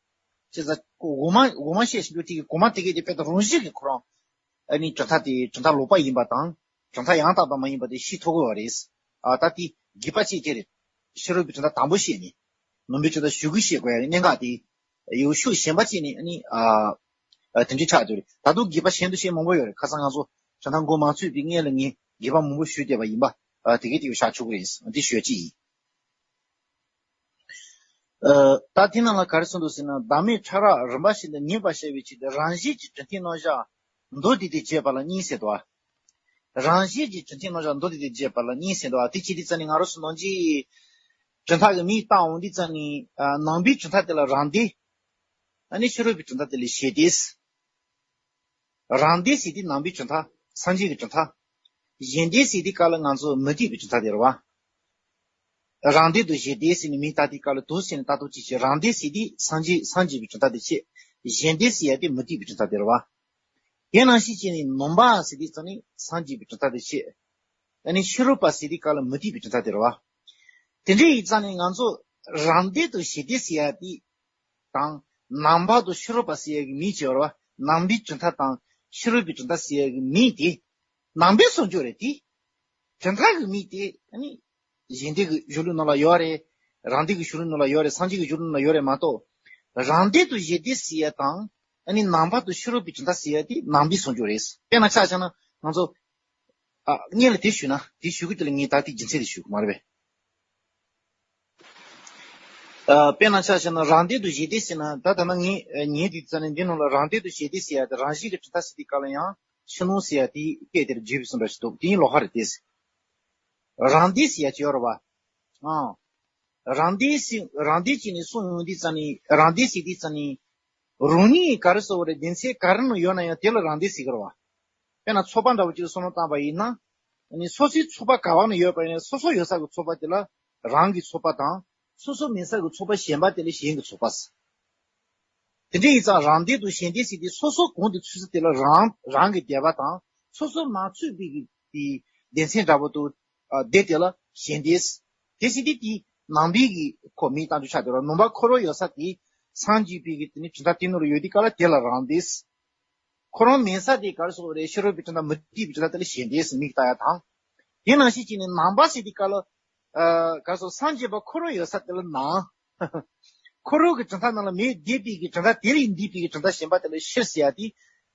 བྱས་ཙང་འོག་མ་འོག་མ་བཤད་བཞིན་དུ་དེ་གི་འགོ་མ་དེ་གས་དེ་དཔེ་དང་རང་བཞིན་གྱིས་ཁོ་རང་ཨ་ནི་གྲུབ་མཐའ་དེ་གྲུབ་མཐའ་ལོག་པ་ཡིན་པ་དང་། གྲུབ་མཐའ་ཡང་དག་པ་མ་ཡིན་པ་དེ་ཤེས་ཐུབ་ཀྱི་ཡོད་རེད། ཨ་ད་དེ་དགོས་པ་གཅིག་དེ་རེད། ཕྱི་རོལ་པའི་གྲུབ་མཐའ་དང་པོ་བཤད་ནས། ནང་པའི་གྲུབ་མཐའ་གཞུག་གུ་བཤད་དགོས་ཡ་གི་གནད་འགག་དེ་ཡོད། ཤུགས་གཞན་པ་བྱས་ནས་ཨ་ནི་ཨ་ཨ་དེ་འདྲའི་ཆགས་ཡོད་རེད། ད་དུང་དགོས་པ་གཞན་དུ་བཤད་མང་པོ་ཡོད་རེད། ཁ་སང་ང་ཚོ་གྲུབ་མཐའ་འགོ་མ་ཚུགས་པའི་སྔོན་ལ་ངས་དགོས་པ་མང་པོ་ཞུས་བསྡད་པ་ཡིན་པ། ཨ་དེ་གས་དེ་ཡོད་བཞག་ཆོག་གི་རེད། འདི་ཞུ་ཡ་གཅིག་ཡིན། ཨ་ད་དེ་ནང་ལ་ག་རེ་གསུངས་འདུག་ཟེར་ན། བདག་མེད་ཕྲ་རགས་རིམ་པ་བཞིན་དུ་ངེས་པར་བྱ་བའི་ཆེད་དུ། རང་བཞིན་གྱིས་གྲུབ་མཐའི་རྣམ་གཞག་མདོར་བསྡུས་ཏེ་བྱས་པ་ལ་གཉིས་ཟེར་འདུག་པ། རང་བཞིན་གྱིས་གྲུབ་མཐའི་རྣམ་གཞག་མདོར་བསྡུས་ཏེ་བྱས་པ་ལ་གཉིས་ཟེར་འདུག་པ། དེ་བྱེད་དུས་ཙ་ནི་ང་རང་ཚོ་ནང་གི་གྲུབ་མཐའ་གི་མིང་བཏགས་འོང་དུས་ཙ་ནི། ཨ་ནང་པའི་གྲུབ་མཐའ་དེ་ལ་རང་སྡེ། ཨ་ནི་ཕྱི་རོལ་པའི་གྲུབ་མཐའ་དེ་ལ་གཞན་སྡེ། རང་སྡེ་ཟེར་དུས་ནང་པའི་གྲུབ་མཐའ། སངས་རྒྱས་ཀྱི་གྲུབ་མཐའ། གཞན་སྡེ་ཟེར་དུས་སྐབས་ལ་ང་ཚོ་མུ་སྟེགས་པའི་གྲུབ་མཐའ་དེ་རེད་བ། རང་སྡེ་དང་གཞན་སྡེ་ཟེར་ནས་མིང་བཏགས་དུས་སྐབས་ལ་དུ་ཟེར་ནས་ལྟ་རྟོག་ཅིག་བྱེད། རང་སྡེ་ཟེར་དུས་སངས་རྒྱས་སངས་རྒྱས་པའི་གྲུབ་མཐའ་དེ་བྱེད། གཞན་སྡེ་ཟེར་ཡ་དེ་མུ་སྟེགས་པའི་གྲུབ་མཐའ་དེ་རེད་བ། དེ་ནང་བཞིན་བྱས་ནས་ནང་པ་ཟེར་དུས་ཙ་ནི་སངས་རྒྱས་པའི་གྲུབ་མཐའ་དེ་བྱེད། ཨ་ནི་ཕྱི་རོལ་པ་ཟེར་དུས་སྐབས་ལ་མུ་སྟེགས་པའི་གྲུབ་མཐའ་དེ་རེད་བ། དེ་འདྲ་ཡིན་ཙང་ནས་ང་ཚོ་རང་སྡེ་དང་གཞན་སྡེ་ཟེར་ཡ་དེ་དང་། ནང་པ་དང་ཕྱི་རོལ་པ་ཟེར་ཡ་གི་མིང་བྱས་པ་རེད་བ། ནང་པའི་གྲུབ་མཐའ་དང་ཕྱི་རོལ་པའི་གྲུབ་མཐའ་ཟེར་ཡ་གི་མིང་དེ་ནང་པའི་གསུང་ཆོས་རེད་དེ། གྲུབ་མཐའ་གི་མིང་དེ་ཨ་ནི་གཞན་སྡེ་གི་གཞུང་ལུགས་ནང་ལ་ཡོད་རེད། རང་སྡེ་གི་གཞུང་ལུགས་ནང་ལ་ཡོད་རེད། སངས་རྒྱས་ཀྱི་གཞུང་ལུགས་ནང་ལ་ཡོད་རེད་མ་གཏོགས། རང་སྡེ་དང་གཞན་སྡེ་ཟེར་ཡ་དང་། ཨ་ནི་ནང་པ་དང་ཕྱི་རོལ་པའི་གྲུབ་མཐའ་ཟེར་ཡ་དེ་ནང་པའི་གསུང་ཆོས་རེད། དཔེར་ན་ཆ་བཞག་ན་ང་ཚོ་ཨ་སྔོན་ལ་དེ་ཞུས་ན། དེ་ཞུ་གི་དེ་ལ་ངས་ད་དེ་རྒྱུ་མཚན་དེ་ཞུ་གི་མ་རེད་པས། ཨ། དཔེར་ན་ཆ་བཞག་ན་རང་འདོད་དུ་ཞེ་འདོད་ཟེར་ན། ད་ད་ནང་ངས་ཉན་དུས་ཙ་ནས་འདི་ནང་ལ་རང་འདོད་དུ་ཞེ་འདོད་ཟེར་ཡ་དེ། རང་བཞིན་གྱི་གྲུབ་མཐའ་ཟེར་དུས་སྐབས་ལ་ཡང་ཕྱི་ནང་ཟེར་ཡ་དེ་སྐད་དེར་བརྗོད་པའི་བཟོ་འདྲ་ཞིག་འདུག་དེ་ཡིན་ལོགས་ཀ་རེད་དེ། རང་འདོད་ཟེར་ཡ་ཅིག་ཡོད་རེད་བ། ཨང་། རང་འདོད་ཟེར། རང་འདོད་ཅིག་ནས་གསུངས་ཡོང་དུས་ཙ་ནས། རང་འདོད་ཟེར་དུས་ཙ་ནས། རང་ཉིད་ག་རེ་ཟེར་བ་རེད། སྡེ་ཚན་ག་རེ་ནང་ཡོད་ན་ཡང་དེ་ལ་རང་འདོད་ཟེར་གི་རེད་བ། དཔེར་ན་ཚོགས་པ་འདྲ་བོ་ཅིག་ལ་བསམ་བློ་བཏང་པ་ཡིན་ན། ཨ་ནི་སོ་སོའི་ཚོགས་པ་ག་བ་ནས་ཡོད་པ་ཡིན་ན། སོ་སོ་ཡོད་ས་གི་ཚོགས་པ་དེ་ལ་རང་གི་ཚོགས་པ་དང་། སོ་སོ་མེད་ས་གི་ཚོགས་པ་གཞན་པ་དེ་ལ་གཞན་གྱི་ཚོགས་པ་ཟེར། དེ་འདྲ་ཡིན་ཙང་རང་འདོད་དུ་ཞེ་འདོད་ཟེར་དུས། སོ་སོ་གོང་དུ་ཚུད་ས་དེ་ལ་རང་རང་གི་འདོད་པ་དང་། སོ་སོ་མ་ཚུད་པའི་གི་དེའི་སྡེ་ཚན་འདྲ་པོ་འདུག་ཨ། དེ་དེ་ལ་ཞེ་འདོད། དེ་ཟེར་དུས་དེའི་ནང་པའི་གི་ཁོ་མིང་བཏགས་རྒྱུ་ཆགས་བསྡད་རེད། ནང་པ་ཁོ་རང་ཡོད་ས་དེ། སངས་རྒྱས་པའི་གི་དེ་ནི་གྲུབ་མཐའ་དེ་ནང་ལ་ཡོད་དུས་སྐབས་ལ་དེ་ལ་རང་འདོད། ཁོ་རང་མེད་ས་དེ་ག་རེ་ཟེར་དགོས་རེད། ཕྱི་རོལ་པའི་གྲུབ་མཐའ། མུ་སྟེགས་པའི་གྲུབ་མཐའ་དེ་ལ་ཞེ་འདོད་ཟེར་མིང་བཏགས་ཡ་དང་། དེ་ནང་བཞིན་བྱས་ནས་ནང་པ་ཟེར་དུས་སྐབས་ལ། ཨ། ག་རེ་ཟེར། སངས་རྒྱས་པ་ཁོ་རང་ཡོད་ས་དེ་ལ་ནང་། ཁོ་རང་གི་གྲུབ་མཐའ་ནང་ལ་མེད་བསྡད་པའི་གི་གྲུབ་མཐའ་དེ་ལས་འདས་པའི་གི་གྲུབ་མཐའ་གཞན་པ་དེ་ལ་ཕྱིར་ཟེར་ཡ་དེ་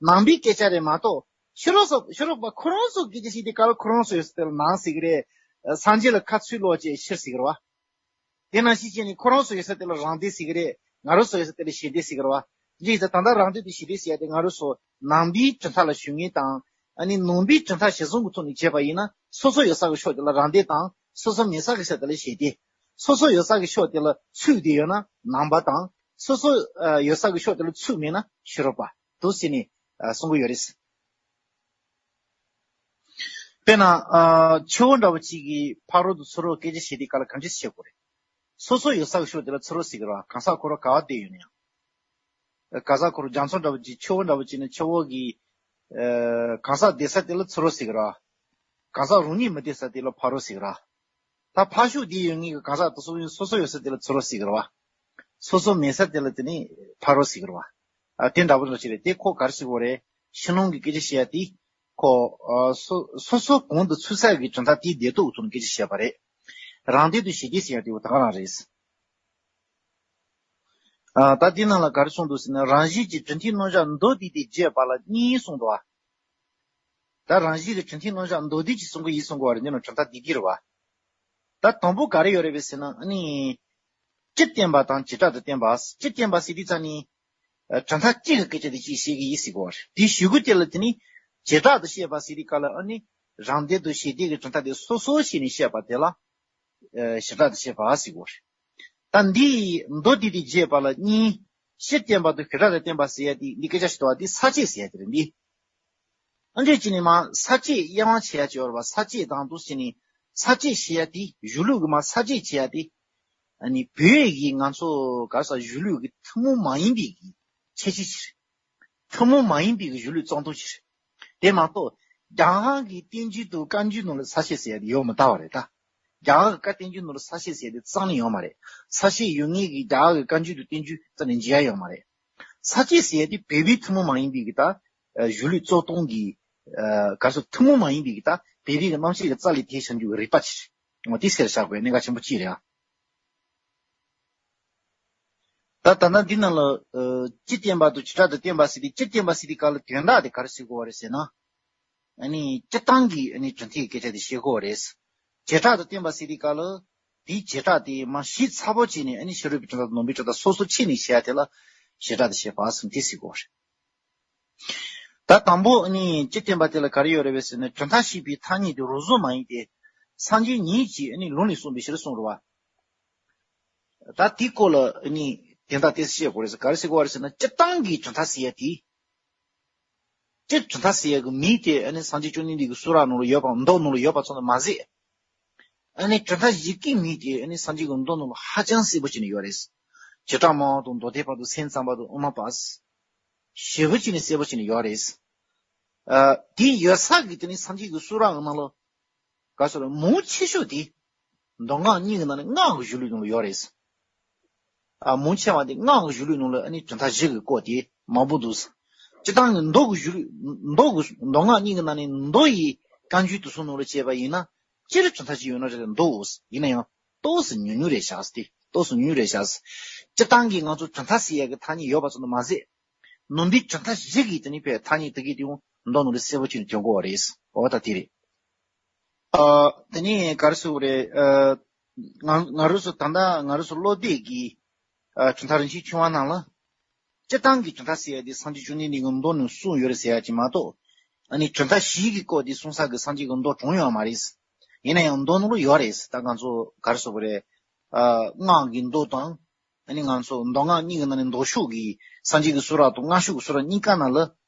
ནང་པའི་སྐད་ཆ་རེད་མ་གཏོགས། ཕྱི་རོལ་སོ། ཕྱི་རོལ་པ་ཁོ་རང་ཚོ་སྐད་ཆ་བཤད་དུས་སྐབས་ལ་ཁོ་རང་ཚོ་ཡོད་ས་དེ་ལ་ནང་ཟེར་གི་རེད། སངས་རྒྱས་ལ་ཁ་ཚུར་ལོག་བྱས་ཕྱིར་ཟེར་གི་རེད་བ། དེ་ནང་བཞིན་བྱས་ནས་ཁོ་རང་ཚོ་ཡོད་ས་དེ་ལ་རང་འདོད་ཟེར་གི་རེད། ང་རང་ཚོ་ཡོད་ས་དེ་ལ་ཞེ་འདོད་ཟེར་གི་རེད་བ། འདི་ཡིན་ཙང་ད་ལྟ་རང་འདོད་དུ་ཞེ་འདོད་ཟེར་ཡ་དེ་ང་རང་ཚོ་ནང་པའི་གྲུབ་མཐའ་ལ་ཞུགས་མཁན་དང་། ཨ་ནི་ནང་པའི་གྲུབ་མཐའ་གཞིར་བཟུང་གི་ཐོག་ནས་བྱས་པ་ཡིན་ན། སོ་སོ་ཡོད་ས་གི་ཕྱོགས་དེ་ལ་རང་འདོད་དང་། སོ་སོ་མེད་ས་གི་ཕྱོགས་དེ་ལ་ཞེ་འདོད། སོ་སོ་ཡོད་ས་གི་ཕྱོགས་དེ་ལ་ཚུད་བསྡད་ཡོད་ན་ནང་པ་དང་། སོ་སོ་ཡོད་ས་གི་ཕྱོགས་དེ་ལ་ཚུད་མེད་ན་ཕྱི་རོལ་པ་འདུག་ཟེར་ནས་གསུང་གི་ཡོད་རེད། དཔེར་ན། ཨ། ཆུ་བོ་འདྲ་བོ་གཅིག་གིས་ཕ་རོལ་ཏུ་ཚུར་རོལ་སྐད་ཆ་བཤད་དུས་སྐབས་ལ་གང་འདྲ་བཤད་དགོས་རེད། སོ་སོ་ཡོད་ས་གི་ཕྱོགས་དེ་ལ་ཚུར་རོལ་ཟེར་གི་རེད་བ། གང་ཟག་ཁོ་རང་ག་བ་བསྡད་ཡོད་ན་ཡང་། གང་ཟག་ཁོ་རང་རྒྱ་མཚོ་འདྲ་བོ་གཅིག། ཆུ་བོ་འདྲ་བོ་གཅིག་ནི་ཆུ་བོ་གི། ཨ། གང་ཟག་བསྡད་ས་དེ་ལ་ཚུར་རོལ་ཟེར་གི་རེད་བ། གང་ཟག་རང་ཉིད་མི་བསྡད་ས་དེ་ལ་ཕ་རོལ་ཟེར་གི་རེད་བ། ད་ཕར་ཕྱོགས་བསྡད་ཡོད་མཁན་གྱི་གང་ཟག་དེ་ཚོ་ཡང་སོ་སོ་ཡོད་ས་དེ་ལ་ཚུར་རོལ་ཟེར་གི་རེད་བ། སོ་སོ་མེད་ས་དེ་ལ་དེ་ནི་ཕ་རོལ་ཟེར་གི་རེད་བ། ཨ། དེ་འདྲ་པོ་འདྲ་ཅིག་རེད། དེ་ཁོ་ག་རེ་ཟེར་དགོས་རེད། ཕྱི་ནང་གི་སྐད་ཆ་བཤད་ཡ་དེ། ཁོ། ཨ། སོ་སོ་སོ་གོང་དུ་ཚུད་ས་གི་གྲུབ་མཐའ་དེའི་བདེ་སྡུག་གི་ཐོག་ནས་སྐད་ཆ་བཤད་པ་རེད། རང་འདོད་དུ་ཞེ་འདོད་ཟེར་ཡ་དེ་འོ་ད་ག་རང་རེད། ཨ། ད་དེ་ནང་ལ་ག་རེ་གསུངས་འདུག་ཟེར་ན། རང་བཞིན་གྱིས་གྲུབ་མཐའི་རྣམ་གཞག་མདོ་སྡེ་སྟེ་བརྗོད་པ་ལ་གཉིས་གསུངས་འདུག་བ། ད་རང་བཞིན་གྱིས་གྲུབ་མཐའི་རྣམ་གཞག་མདོ་སྡེ་གཅིག་གསུང་གི་ཡིན་གསུང་གི་བ་རེད། འདི་ནི་གྲུབ་མཐའ་སྡེ་སྡེ་རེད་བ། ད་དང་པོ་ག་རེ་ཡོད་རེད་པས་ཟེར་ན། ཨ་ནི། སྤྱིར་བསྟན་པ་དང་བྱེ་བྲག་ཏུ་བསྟན་པ། སྤྱིར་བསྟན་པ་ཟེར་དུས་ཙ་ནི། ཨ། གྲུབ་མཐའ་གཅིག་གི་སྐད་ཆ་དེ་གཅིག་བཤད་ཀྱི་ཡིན་ཟེར་གི་བ་རེད། དེའི་གཞུག་གུ་དེ་ལ་དེ་ནི་བྱེ་བྲག་ཏུ་བཤད་པ་ཟེར་དུས་སྐབས་ལ། ཨ་ནི། རང་འདོད་དུ་ཞེ་འདོད་ཀྱི་གྲུབ་མཐའ་དེ་སོ་སོ་བྱས་ནས་བཤད་པ་དེ་ལ། ཨ། བྱེ་བྲག་ཏུ་བཤད་པ་ཟེར་གི་བ་རེད། ད་འདི་མདོ་སྡེ་སྟེ་བརྗོད་པ་ལ་གཉིས། སྤྱིར་བསྟན་པ་དང་བྱེ་བྲག་ཏུ་བསྟན་པ་ཟེར་ཡ་དེ། འདི་སྐད་ཆ་ཞིག་འདུག་བ། དེ་ས་བཅད་ཟེར་ཡ་དེ་རེད་འདི། ཨ་འདྲས་བྱས་ནས་མར་ས་བཅད་དབྱེ་བ་ཕྱེ་ཡ་ཅིག་ཡོད་རེད་བ། ས་བཅད་དང་འདུག་སེ་བྱས་ནས་ས་བཅད་ཕྱེ་ཡ་དེ། གཞུང་ལུགས་ཀྱི་མར་ས་བཅད་ཕྱེ་ཡ་དེ། ཨ་ནི་བོད་ཀྱི་ང་ཚོ་ག་རེ་ཟེར། གཞུང་ལུགས་ཀྱི་ཐུན་མོང་མ་ཡིན་པའི་གི་ཁྱད་ཆོས་ཅིག་རེད། ཐུན་མོང་མ་ཡིན་པའི་གི་གཞུང་ལུགས་གཙང་དོན་ཅིག་རེད། དེ་མ་གཏོགས་རྒྱ་གར་གྱི་བསྟན་བཅོས་དང་བཀའ་འགྱུར་ནང་ལ་ས་བཅད་ཟེར་ཡ་དེ་ཡོད་མི་ལྟ་བ་རེད་ད། རྒྱ་གར་གྱི་བཀའ་བསྟན་འགྱུར་ནང་ལ་ས་བཅད་ཟེར་ཡ་དེ་རྩ་ནས་ཡོད་མ་རེད། ས་བཅད་ཡོད་མཁན་གྱི་རྒྱ་གར་གྱི་བཀའ་འགྱུར་དང་བསྟན་བཅོས་རྩ་ནས་མཇལ་ཡ་ཡོད་མ་རེད། ས་བཅད་ཟེར་ཡ་དེ་བོད་པའི་ཐུན་མོང་མ་ཡིན་པའི་གི་ད། ཨ། གཞུང་ལུགས་གཙོ་བཏོན་གྱི། ཨ། ག་རེ་ཟེར། ཐུན་མོང་མ་ཡིན་པའི་གི་ད་བོད་པའི་གི་རྣམ་བཤད་ཀྱི་རྩ་ལས་དེ་བྱ་རྒྱུ་གི་རིགས་པ་ཅིག་རེད། འོ་དེ་གསལ་བཞག་དགོས་གནད་འགག་ཆེན་པོ་གཅིག་རེད་ཨ། ད་ད་ལྟ་འདི་ནང་ལ། ཨ། སྤྱིར་བསྟན་པ་དང་བྱེ་བྲག་ཏུ་བསྟན་པ་ཟེར་དུས། སྤྱིར་བསྟན་པ་ཟེར་དུས་སྐབས་ལ་དོན་དག་དེ་ག་རེ་ཟེར་དགོས་པ་རེད་ཟེར་ན། ཨ་ནི་སྤྱིར་བཏང་གི་ཨ་ནི་གྲུབ་མཐའི་སྐད་ཆ་དེ་བཤད་དགོས་པ་རེད། བྱེ་བྲག་ཏུ་བསྟན་པ་ཟེར་དུས་སྐབས་ལ། དེའི་བྱེ་བྲག་དེ་མར་ཞིབ་ཚགས་པོ་བྱས་ནས། ཨ་ནི་ཕྱི་རོལ་པའི་གྲུབ་མཐའ་དང་ནང་པའི་གྲུབ་མཐའ་སོ་སོ་ཕྱེ་ནས་བཤད་ཡ་དེ་ལ་བྱེ་བྲག་ཏུ་བཤད་པ་ཟེར་དེ་ཟེར་དགོས་པ་རེད། ད་དང་པོ་ཨ་ནི་སྤྱིར་བསྟན་པ་དེ་ལ་ག་རེ་ཡོད་རེད་པས་ཟེར་ན། གྲུབ་མཐའ་བཤད་པའི་ཐ་སྙད་དེ་རང་བཟོ་མ་ཡིན་ཏེ། སངས་རྒྱས་ཉིད་ཀྱིས་ཨ་ནི་ལུང་ལས་གསུངས་པའི་ཕྱིར་གསུངས་རེད་བ། ད་དེའི་སྐོར་ལ་ཨ་ནི་དོན་དག་དེ་བཤད་དགོས་རེད་ཟེར། ག་རེ་ཟེར་དགོས་རེད་ཟེར་ན། སྤྱིར་བཏང་གི་གྲུབ་མཐའ་ཟེར་ཡ་དེ། སྤྱིར་གྲུབ་མཐའ་ཟེར་ཡ་གི་མིང་དེ་ཨ་ནི་སངས་རྒྱས་བཅོམ་ལྡན་འདས་ཀྱི་གསུང་རབ་ནང་ལ་ཡོད་པ། མདོ་ནང་ལ་ཡོད་པ་ཙམ་དུ་མ་ཟད། ཨ་ནི་གྲུབ་མཐའ་བཞི་ཀའི་མིང་དེ་ཨ་ནི་སངས་རྒྱས་ཀྱི་མདོ་ནང་ལ་ཧ་ཅང་གསལ་པོ་བྱས་ནས་ཡོད་རེད། བྱེ་བྲག་སྨྲ་བ་དང་མདོ་སྡེ་པ་དང་སེམས་ཙམ་པ་དང་དབུ་མ་པ། ཞེ་པོ་བྱས་ནས་གསལ་པོ་བྱས་ནས་ཡོད་རེད། ཨ། དེ་ཡོད་ས་གི་དེ་ནི་སངས་རྒྱས་ཀྱི་གསུང་རབ་ནང་ལ། ག་རེ་ཟེར། མང་ཆེ་ཤོས་དེ་མདོ་སྔགས་གཉིས་ཀྱི་ནང་ནས་སྔགས་ཀྱི་གཞུང་ལུགས་ནང་ལ་ཡོད་རེད། ཨ། མང་ཆེ་བ་དེ་སྔགས་ཀྱི་གཞུང་ལུགས་ནང་ལ་ཨ་ནི་གྲུབ་མཐའ་བཞི་གི་སྐོར་དེ་མང་པོ་འདུག་སྤྱིར་བཏང་གི་མདོ་གི་གཞུང་ལུགས། མདོ་གི། མདོ་སྔགས་གཉིས་ཀྱི་ནང་ནས་མདོ་ཡི་བཀའ་འགྱུར་དེ་ཚོ་ནང་ལ་བྱས་པ་ཡིན་ན། སྤྱིར་གྲུབ་མཐའ་བཞི་ཡོད་ན་རེད་མདོ། ཡིན་ན་ཡང་ཏོག་ཙམ་ཉུང་ཉུང་རེད་ཤག་སྟེ། ཏོག་ཙམ་ཉུང་ཉུང་རེད་ཤག་སྤྱིར་བཏང་གི་ང་ཚོ་གྲུབ་མཐའ་ཟེར་ཡ་གི་ཐ་སྙད་ཡོད་པ་ཙམ་དུ་མ་ཟད། ནང་པའི་གྲུབ་མཐའ་བཞི་གི་དེ་ནི་དཔེ་ཐ་སྙད་དེ་གའི་དེ་ཡང་མདོ་ནང་ལ་གསལ་པོ་བྱས་ནས་ཐོན་གྱི་ཡོད་རེད། འོ་ད་དེ་རེད། ཨ། དེ་ནས་ག་རེ་ཟེར་དགོས་རེད། ཨ། ང་ང་རང་ཚོ་ད་ལྟ་ང་རང་ཚོ་བློ་གཏད་ཀྱི་ གྲུབ་མཐའ་རིན་ཆེན་ཕྱེ་མ་ནང་ལ། སྤྱིར་བཏང་གི་གྲུབ་མཐའ་ཟེར་ཡ་དེ་སངས་རྒྱས་བཅོམ་ལྡན་འདས་ཀྱི་མདོ་ནས་གསུངས་ཡོད་རེད་ཟེར་ཡ་ཅིག་མ་གཏོགས། ཨ་ནི་གྲུབ་མཐའ་བཞི་གི་སྐོར་དེ་གསུངས་ས་གི་སངས་རྒྱས་ཀྱི་མདོ་གྲངས་ཡོད་མ་རེད། ཡིན་ན་ཡང་མདོ་ནང་ལ་ཡོད་རེད། ད་ང་ཚོ་ག་རེ་ཟེར་དགོས་རེད། ཨ། སྔགས་ཀྱི་མདོ་དང་། ཨ་ནི་ང་ཚོ་མདོ་སྔགས་གཉིས་ཀྱི་ནང་ནས་མདོ་ཕྱོགས་ཀྱི་སངས་རྒྱས་ཀྱི་གསུང་རབ་དང་སྔགས་ཕྱོགས་ཀྱི་གསུང་རབ་གཉིས་ཀ་ནང་ལ།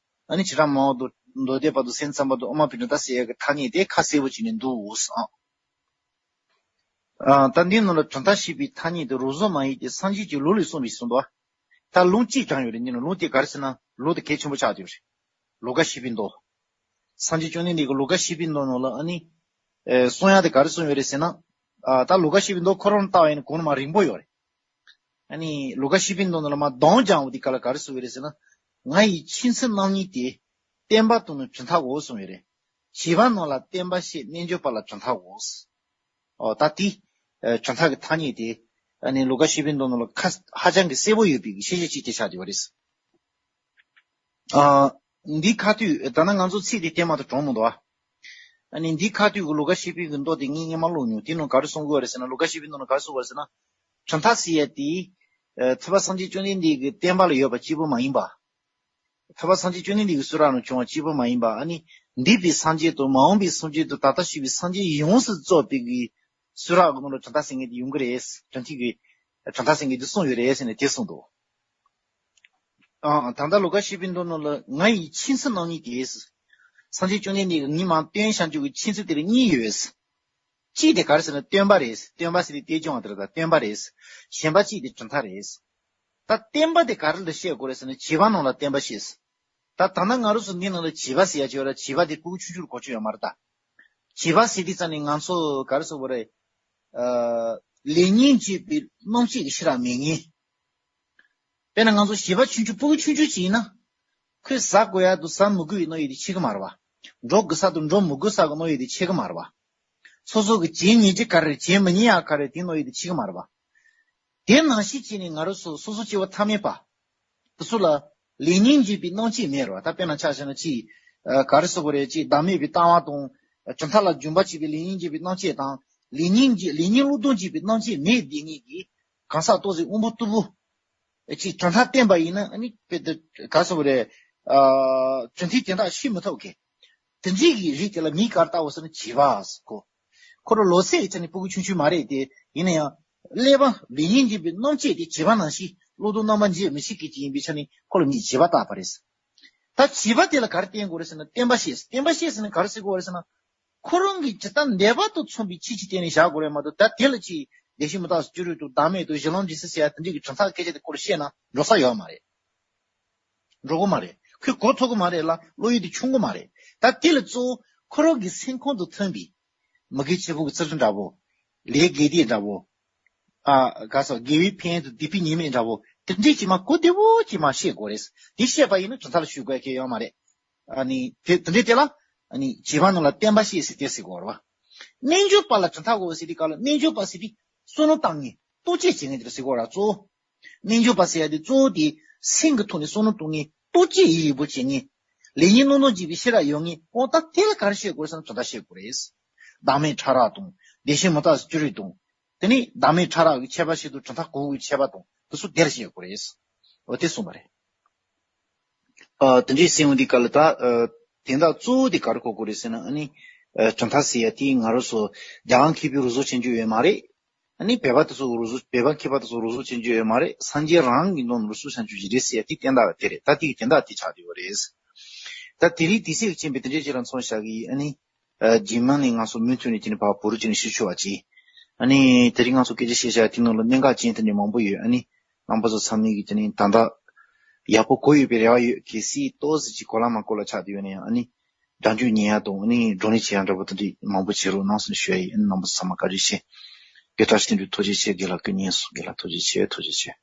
ཨ་ནི་བྱེ་བྲག་སྨྲ་བ་དང་མདོ་སྡེ་པ་དང་སེམས་ཙམ་པ་དང་དབུ་མ་པའི་གྲུབ་མཐའ་ཟེར་ཡ་གི་ཐ་སྙད་དེ་ཁ་གསལ་པོ་བྱས་ནས་འདུག་ཟེར། ཨ། ད་འདིའི་ནང་ལ་གྲུབ་མཐའ་ཞེས་པའི་ཐ་སྙད་དེ་རོབ་ཙམ་མ་ཡིན་ཏེ་སངས་རྒྱས་ཀྱི་ལུགས་ལས་གསུངས་པའི་གསུངས་འདུག་ད་ལུང་གཅིག་ཀྱང་ཡོད་རེད། འདི་ནི་ལུང་དེ་ག་རེ་ཟེར་ན་ལུང་དེ་གལ་ཆེན་པོ་ཆགས་ཡོད་རེད། ལོ་ཀ་བཞི་པའི་མདོ། སངས་རྒྱས་བཅོམ་ལྡན་འདས་ཀྱི་ལོ་ཀ་བཞི་པའི་མདོ་ནང་ལ་ཨ་ནི། ཨེ། གསུང་ཡ་དེ་ག་རེ་གསུངས་ཡོད་རེད་ཟེར་ན། ཨ། ད་ལོ་ཀ་བཞི་པའི་མདོ་ཁོ་རང་ལྟ་བ་ཡིན་ན་གོང་ནས་མར་རིང་པོ་ཡོད་རེད། ཨ་ནི་ལོ་ཀ་བཞི་པའི་མདོ་ནང་ལ་མར་གདོང་རྒྱག་པ་དེ་ག་ལ་ག་རེ་གསུངས་ཡོད་རེད་ཟེར་ན། ང་ཡི་མཁྱེན་ཚུལ་རྣམ་གཉིས་དེ། བསྟན་པ་དང་ནི་གྲུབ་མཐའ་འོ་གསུངས་ཡོད་རེད། བྱིས་པ་རྣམས་ལ་བསྟན་པ་བཤད། རྣལ་འབྱོར་པ་ལ་གྲུབ་མཐའ་འོ། ཨོ། ད་དེ། ཨ། གྲུབ་མཐའ་གི་ཐ་སྙད་དེ། ཨ་ནི་ལོ་ཀ་བཞི་པའི་མདོ་ནང་ལ་ཁ་ཧ་ཅང་གི་གསལ་པོ་ཡོད་པའི་གི་ཤེས་བྱ་ཅིག་དེ་ཆགས་བསྡད་པ་རེད། ཨ། འདི་ཁ་ཐུག་ད་ནི་ང་ཚོ་ཚིག་དེ་བསྟན་མ་ཐུབ་གྲོངས་མི་འདུག་ཨ། ཨ་ནི་འདི་ཁ་ཐུག་གི་ལོ་ཀ་བཞི་པའི་གི་མདོ་དེ་ངས་སྔོན་མ་ཀློག་མྱོང་། དེ་ནང་ག་རེ་གསུང་གི་ཡོད་རེད་ཟེར་ན། ལོ་ཀ་བཞི་པའི་མདོ་ནང་ག་རེ་གསུང་གི་ཡོད་རེད་ཟེར་ན། གྲུབ་མཐའ་ཟེར་ཡ་དེ། ཨ། ཐུབ་པ་སངས་རྒྱས་བཅོམ་ལྡན་འདས་ཀྱི་བསྟན་པ་ལ་ཡོད་པ་གཅིག་པུ་མ་ཡིན་པ། ཐུབ་པ་སངས་རྒྱས་བཅོམ་ལྡན་འདས་ཀྱི་གསུང་རབ་ནས་བྱུང་བ་གཅིག་པུ་མ་ཡིན་པ། ཨ་ནི་འདས་པའི་སངས་རྒྱས་དང་མ་འོངས་པའི་སངས་རྒྱས་དང་ད་ལྟ་བཞུགས་པའི་སངས་རྒྱས་ཡོངས་སུ་རྫོགས་པའི་གི་གསུང་རབ་ཀྱི་ནང་ལ་གྲུབ་མཐའ་ཟེར་མཁན་དེ་ཡོང་གི་རེད། གྲུབ་མཐའ་གི་གྲུབ་མཐའ་ཟེར་མཁན་དེ་གསུངས་ཡོད་རེད་ཟེར་ནས་དེ་གསུངས་འདུག་ཨ། ད་ལྟ་ལོ་ཀ་བཞི་པའི་མདོ་ནང་ལ་ང་ཡི་མཁྱེན་ཚུལ་རྣམ་གཉིས་ཏེ། སངས་རྒྱས་བཅོམ་ལྡན་འདས་ཀྱིས་ངས་མར་བསྟན་བྱང་ཆུབ་ཀྱི་མཁྱེན་ཚུལ་དེ་ལ་གཉིས་ཡོད། གཅིག་དེ་ག་རེ་ཟེར་ན་སྟོན་པ་རེད། སྟོན་པ་ཟེར་དེ་དེ་སྦྱོང་བ་དེ་རེད། ད་སྟོན་པ་རེད། གཞན་པ་གཅིག་དེ་གྲུབ་མཐའ་རེད། ད་བསྟན་པ་དེ་ག་རེ་ལ་བཤད་དགོས་རེད་ཟེར་ན་བྱིས་པ་རྣམས་ལ་བསྟན་པ་བཤད། ད་ད་ལྟ་ང་རང་ཚོ་འདི་ནང་ལ་བྱིས་པ་ཟེར་ཡ་ཅིག་ཡོད་ར། བྱིས་པ་དེ་ཕྲུ་གུ་ཆུང་ཆུང་ལ་གོ་ཆོད་ཡོད་མ་རེད་ད། བྱིས་པ་ཟེར་དུས་ཙམ་ནས་ང་ཚོ་ག་རེ་ཟེར་དགོས་རེད། ཨ། ལེགས་ཉེས་འབྱེད་པའི་རྣམ་དཔྱོད་ཀྱི་ཤེས་རབ་མེད་མཁན། དཔེར་ན་ང་ཚོ་བྱིས་པ་ཆུང་ཆུང་ཕྲུ་གུ་ཆུང་ཆུང་ཅིག་ཡིན་ན། ཁོས་ཟ་དགོས་ཡ་དང་ཟ་མི་དགོས་པའི་རྣམ་དབྱེ་དེ་ཕྱེ་གི་མ་རེད་པ། འགྲོ་དགོས་ས་དང་འགྲོ་མི་དགོས་ས་གི་རྣམ་དབྱེ་དེ་ཕྱེ་གི་མ་རེད་པ། སོ་སོ་གི་བྱེད་ཉན་རྒྱུ་ག་རེ་རེད། བྱེད་མི་ཉན་ཡ་ག་རེ་རེད། དེ་རྣམ་དབྱེ་དེ་ཕྱེ་གི་མ་རེད་པ། དེ་ནང་བཞིན་བྱས་ནས་ང་རང་ཚོ་སོ་སོ་སྐྱེ་བོ་ཐ་མལ་པ། དེ་ཚོ་ལ་ལེགས་ཉེས་འབྱེད་པའི་རྣམ་དཔྱོད་མེད་རེད་པ། ད་དཔེར་ན་ཆ་བཞག་ན་ཅིག་ཨ། ག་རེ་ཟེར་དགོས་རེད། ཅིག་བདག་མེད་པའི་ལྟ་བ་དང་། གྲུབ་མཐའ་ལ་འཇུག་པ་བྱེད་པའི་ལེགས་ཉེས་འབྱེད་པའི་རྣམ་དཔྱོད་དང་། ལེགས་ཉེས་འབྱེད། ལེགས་ཉེས་བློ་སྦྱོང་བྱེད་པའི་རྣམ་དཔྱོད་མེད་བསྡད་མཁན་གྱི་གང་ཟག་ཏོག་ཙམ་དབང་པོ་རྟུལ་པོ། ཅིག་གྲུབ་མཐའ་བསྟན་པ་ཡིན་ན་ཨ་ནི་དཔེ་དེ་ག་རེ་ཟེར་དགོས་རེད། ཨ། གྲུབ་མཐའི་དོན་དག་ཤེས་མི་ཐུབ་མཁན། དེ་འདྲའི་གི་རིགས་དེ་ལ་མིང་ག་རེ་བཏགས་པ་ཟེར་ན་བྱིས་པ་ཟེར་གོ། ཁོ་རང་ལོ་ཚད་ཀྱི་ཆ་ནས་ཕྲུ་གུ་ཆུང་ཆུང་མ་རེད་དེ། ཡིན་ན་ཡང་། ཀླད་པ་ལེགས་ཉེས་འབྱེད་པའི་རྣམ་དཔྱོད་དེ་བྱིས་པ་ནང་བཞིན་བློ་སྦྱོང་རྣམ་པར་འབྱེད་མི་ཤེས་མཁན་ཅིག་ཡིན་པའི་ཆ་ནས་ཁོ་ལ་མིང་བྱིས་པ་བཏགས་པ་རེད། ད་བྱིས་པ་དེ་ལ་ག་རེ་བསྟན་དགོས་རེད་ཟེར་ན་བསྟན་པ་བཤད། བསྟན་པ་བཤད་ཟེར་ན་ག་རེ་ཟེར་དགོས་རེད་ཟེར་ན། ཁོ་རང་གི་ཇི་ལྟར་འདོད་པ་དང་མཚུངས་པའི་ཆོས་ཅིག་བསྟན་ནས་བཞག་དགོས་རེད་མ་གཏོགས། ད་དེ་ལ་ཅིག་བདེ་གཤེགས་མི་རྟག་སྤྱོད་རིག་དང་བདག་མེད་དང་གཞི་ལམ་འབྱེད་ཚུལ་ཟེར་ཡ་དེ་འདྲའི་གི་གྲུབ་མཐའ་སྐད་ཆ་དེ་ཁོ་ལ་བཤད་ན་འགྲོ་ས་ཡོད་མ་རེད། འགྲོ་གི་མ་རེད། ཁོས་གོ་ཐུབ་ཀྱི་མ་རེད་ལ། བློ་ཡུལ་དེ་ཆུང་གི་མ་རེད། ད་དེ་ལ་གཙོ་བོ་ཁོ་རང་གི་སེམས་ཁམས་དང་མཐུན་པའི། མི་དགེ་བྱེད་པོ་གི་ཚུལ་ཁྲིམས་འདྲ་པོ། ལས་དགེ་སྡིག་འདྲ་པོ། ཨ། ག་རེ་ཟེར། དགེ་བའི་ཕན་ཡོན་དང་སྡིག་པའི་ཉེས་དམིགས་འདྲ་པོ། དེ་འདྲས་ཅིག་མར་གོ་བདེ་པོ་ཅིག་མར་བཤད་དགོས་རེད། དེ་བཤད་པ་ཡིན་ན་གྲུབ་མཐའ་ལ་ཞུགས་དགོས་ཡ་གང་ཡང་ཡོད་མ་རེད། ཨ་ནི་དེ་དེ་འདྲས་དེ་ལ། ཨ་ནི་བྱིས་པ་རྣམས་ལ་བསྟན་པ་བཤད་ཟེར་དེ་ཟེར་དགོས་རེད་པ། རྣལ་འབྱོར་པ་ལ་གྲུབ་མཐའ་འོ་ཟེར་དུས་སྐབས་ལ་རྣལ་འབྱོར་པ་ཟེར་དུས་བསམ་བློ་བཏང་མཁན། ལྟོ་ཆས་བྱེད་མཁན་དེ་ལ་ཟེར་དགོས་རེད། གཙོ་བོ། རྣལ་འབྱོར་པ་ཟེར་ཡ་དེ་གཙོ་བོ་དེ་སེམས་ཀྱི་ཐོག་ནས་བསམ་བློ་གཏོང་མཁན། ལྟོ་ཆས་ཡིན་ཡིན་པོ་བྱེད་མཁན། ལེགས་ཉེས་རྣམ་སྦྱོང་བྱེད་པའི་ཤེས་རབ་ཡོད་མཁན། འོ་ད་དེ་ལ་ག་རེ་བཤད་དགོས་ཟེར་ན་གྲུབ་མཐའ་བཤད་དགོས་རེད། བདག་མེད་ཕྲ་རགས་དང་། བདེ་གཤེགས་མི་རྟག་སྤྱོད་རིག་དང་། དེ་ནས་བདག་མེད་ཕྲ་རགས་ཀྱི་ཁྱད་པར་བཤད་དུས་གྲུབ་མཐའ་གོ་དགོས་ཀྱི་ཁྱད་པར་དང་དེ་ཚོ་དེ་ལ་བཤད་དགོས་རེད། འོ་དེ་གསུངས་པ་རེད། ཨ། དེ་འདྲའི་གསུངས་འདི་ག་ལ་ད། ཨ། དོན་དག་གཙོ་བོ་དེ་ག་རེ་གོ་དགོས་རེད་ཟེར་ན་ཨ་ནི། ཨ། གྲུབ་མཐའ་ཟེར་ཡ་དེ་ང་རང་ཚོ་རྒྱལ་དབང་མཁས་པའི་རུ་ཟུར་ཆེན་པོ་ཡོད་མ་རེད། ཨ་ནི་བོད་པ་དེ་ཚོ་རུ་ཟུར། བོད་པ་མཁས་པ་དེ་ཚོ་རུ་ཟུར་ཆེན་པོ་ཡོད་མ་རེད། སངས་རྒྱས་རང་གི་ནང་རུ་ཟུར་ཆེན་པོ་ཞིག་རེད་ཟེར་ཡ་དེ་བསྟན་བཏང་བ་དེ་རེད། ད་དེ་གི་དོན་དག་དེ་ཆགས་བསྡད་ཡོད་རེད། ད་དེ་རིང་དུས་ཚོད་ཀྱིས་རྐྱེན་པས་དེ་འདྲའི་ཅིག་ལ་མཚོན་བཞག་གི་ཡིན། ཨ་ནི། ཨ། རྗེས་མ་ནས་ང་ཚོ་མུ་མཐུད་ནས་དེ་ནས་ཕར་བོད་རིགས་ཅིག་ནས་ཞུ་ཆོག་པ་ཅིག་ཨ་ནི་དེ་རིང་ང་ཚོ་སྐད་ཆ་བཤད་བྱ་དེ་ནང་ལ་གནད་འགག་ཅན་དེ་འདྲ་མང་པོ་ཡོད། ཨ་ནི་རྣམ་པ་ཚོ་ཚང་མས་ཀྱིས་དེ་ནས་ད་ལྟ་ཡག་པོ་གོ་ཡོད་པའི་རེ་བ་ཡོད། གལ་སྲིད་ཏོག་ཙམ་ཅིག་གོ་ལ་མ་གོ་ལ་ཆགས་བསྡད་ཡོད་ན་ཡང་ཨ་ནི་སྒྲ་འཇུག་ཉན་ཡ་དང་ཨ་ནི་བགྲོ་གླེང་བྱེད་ཡ་འདྲ་པོ་དེ་འདྲ་མང་པོ་བྱེད་རོགས་གནང་ཟེར་ནས་ཞུ་ཡ་ཡིན། ཨ་ནི་རྣམ་པ་ཚོ་ཚང་མ་བཀའ་དྲིན་ཆེ། སྐུ་ཐོག་ཤི་ཐེངས་དུ་ཐུགས་རྗེ་ཆེ། རྒན་ལགས་སྐུ་ཉིད་སོ། རྒན་ལགས་ཐུགས་རྗེ་ཆེ། ཐུགས་རྗེ་ཆེ།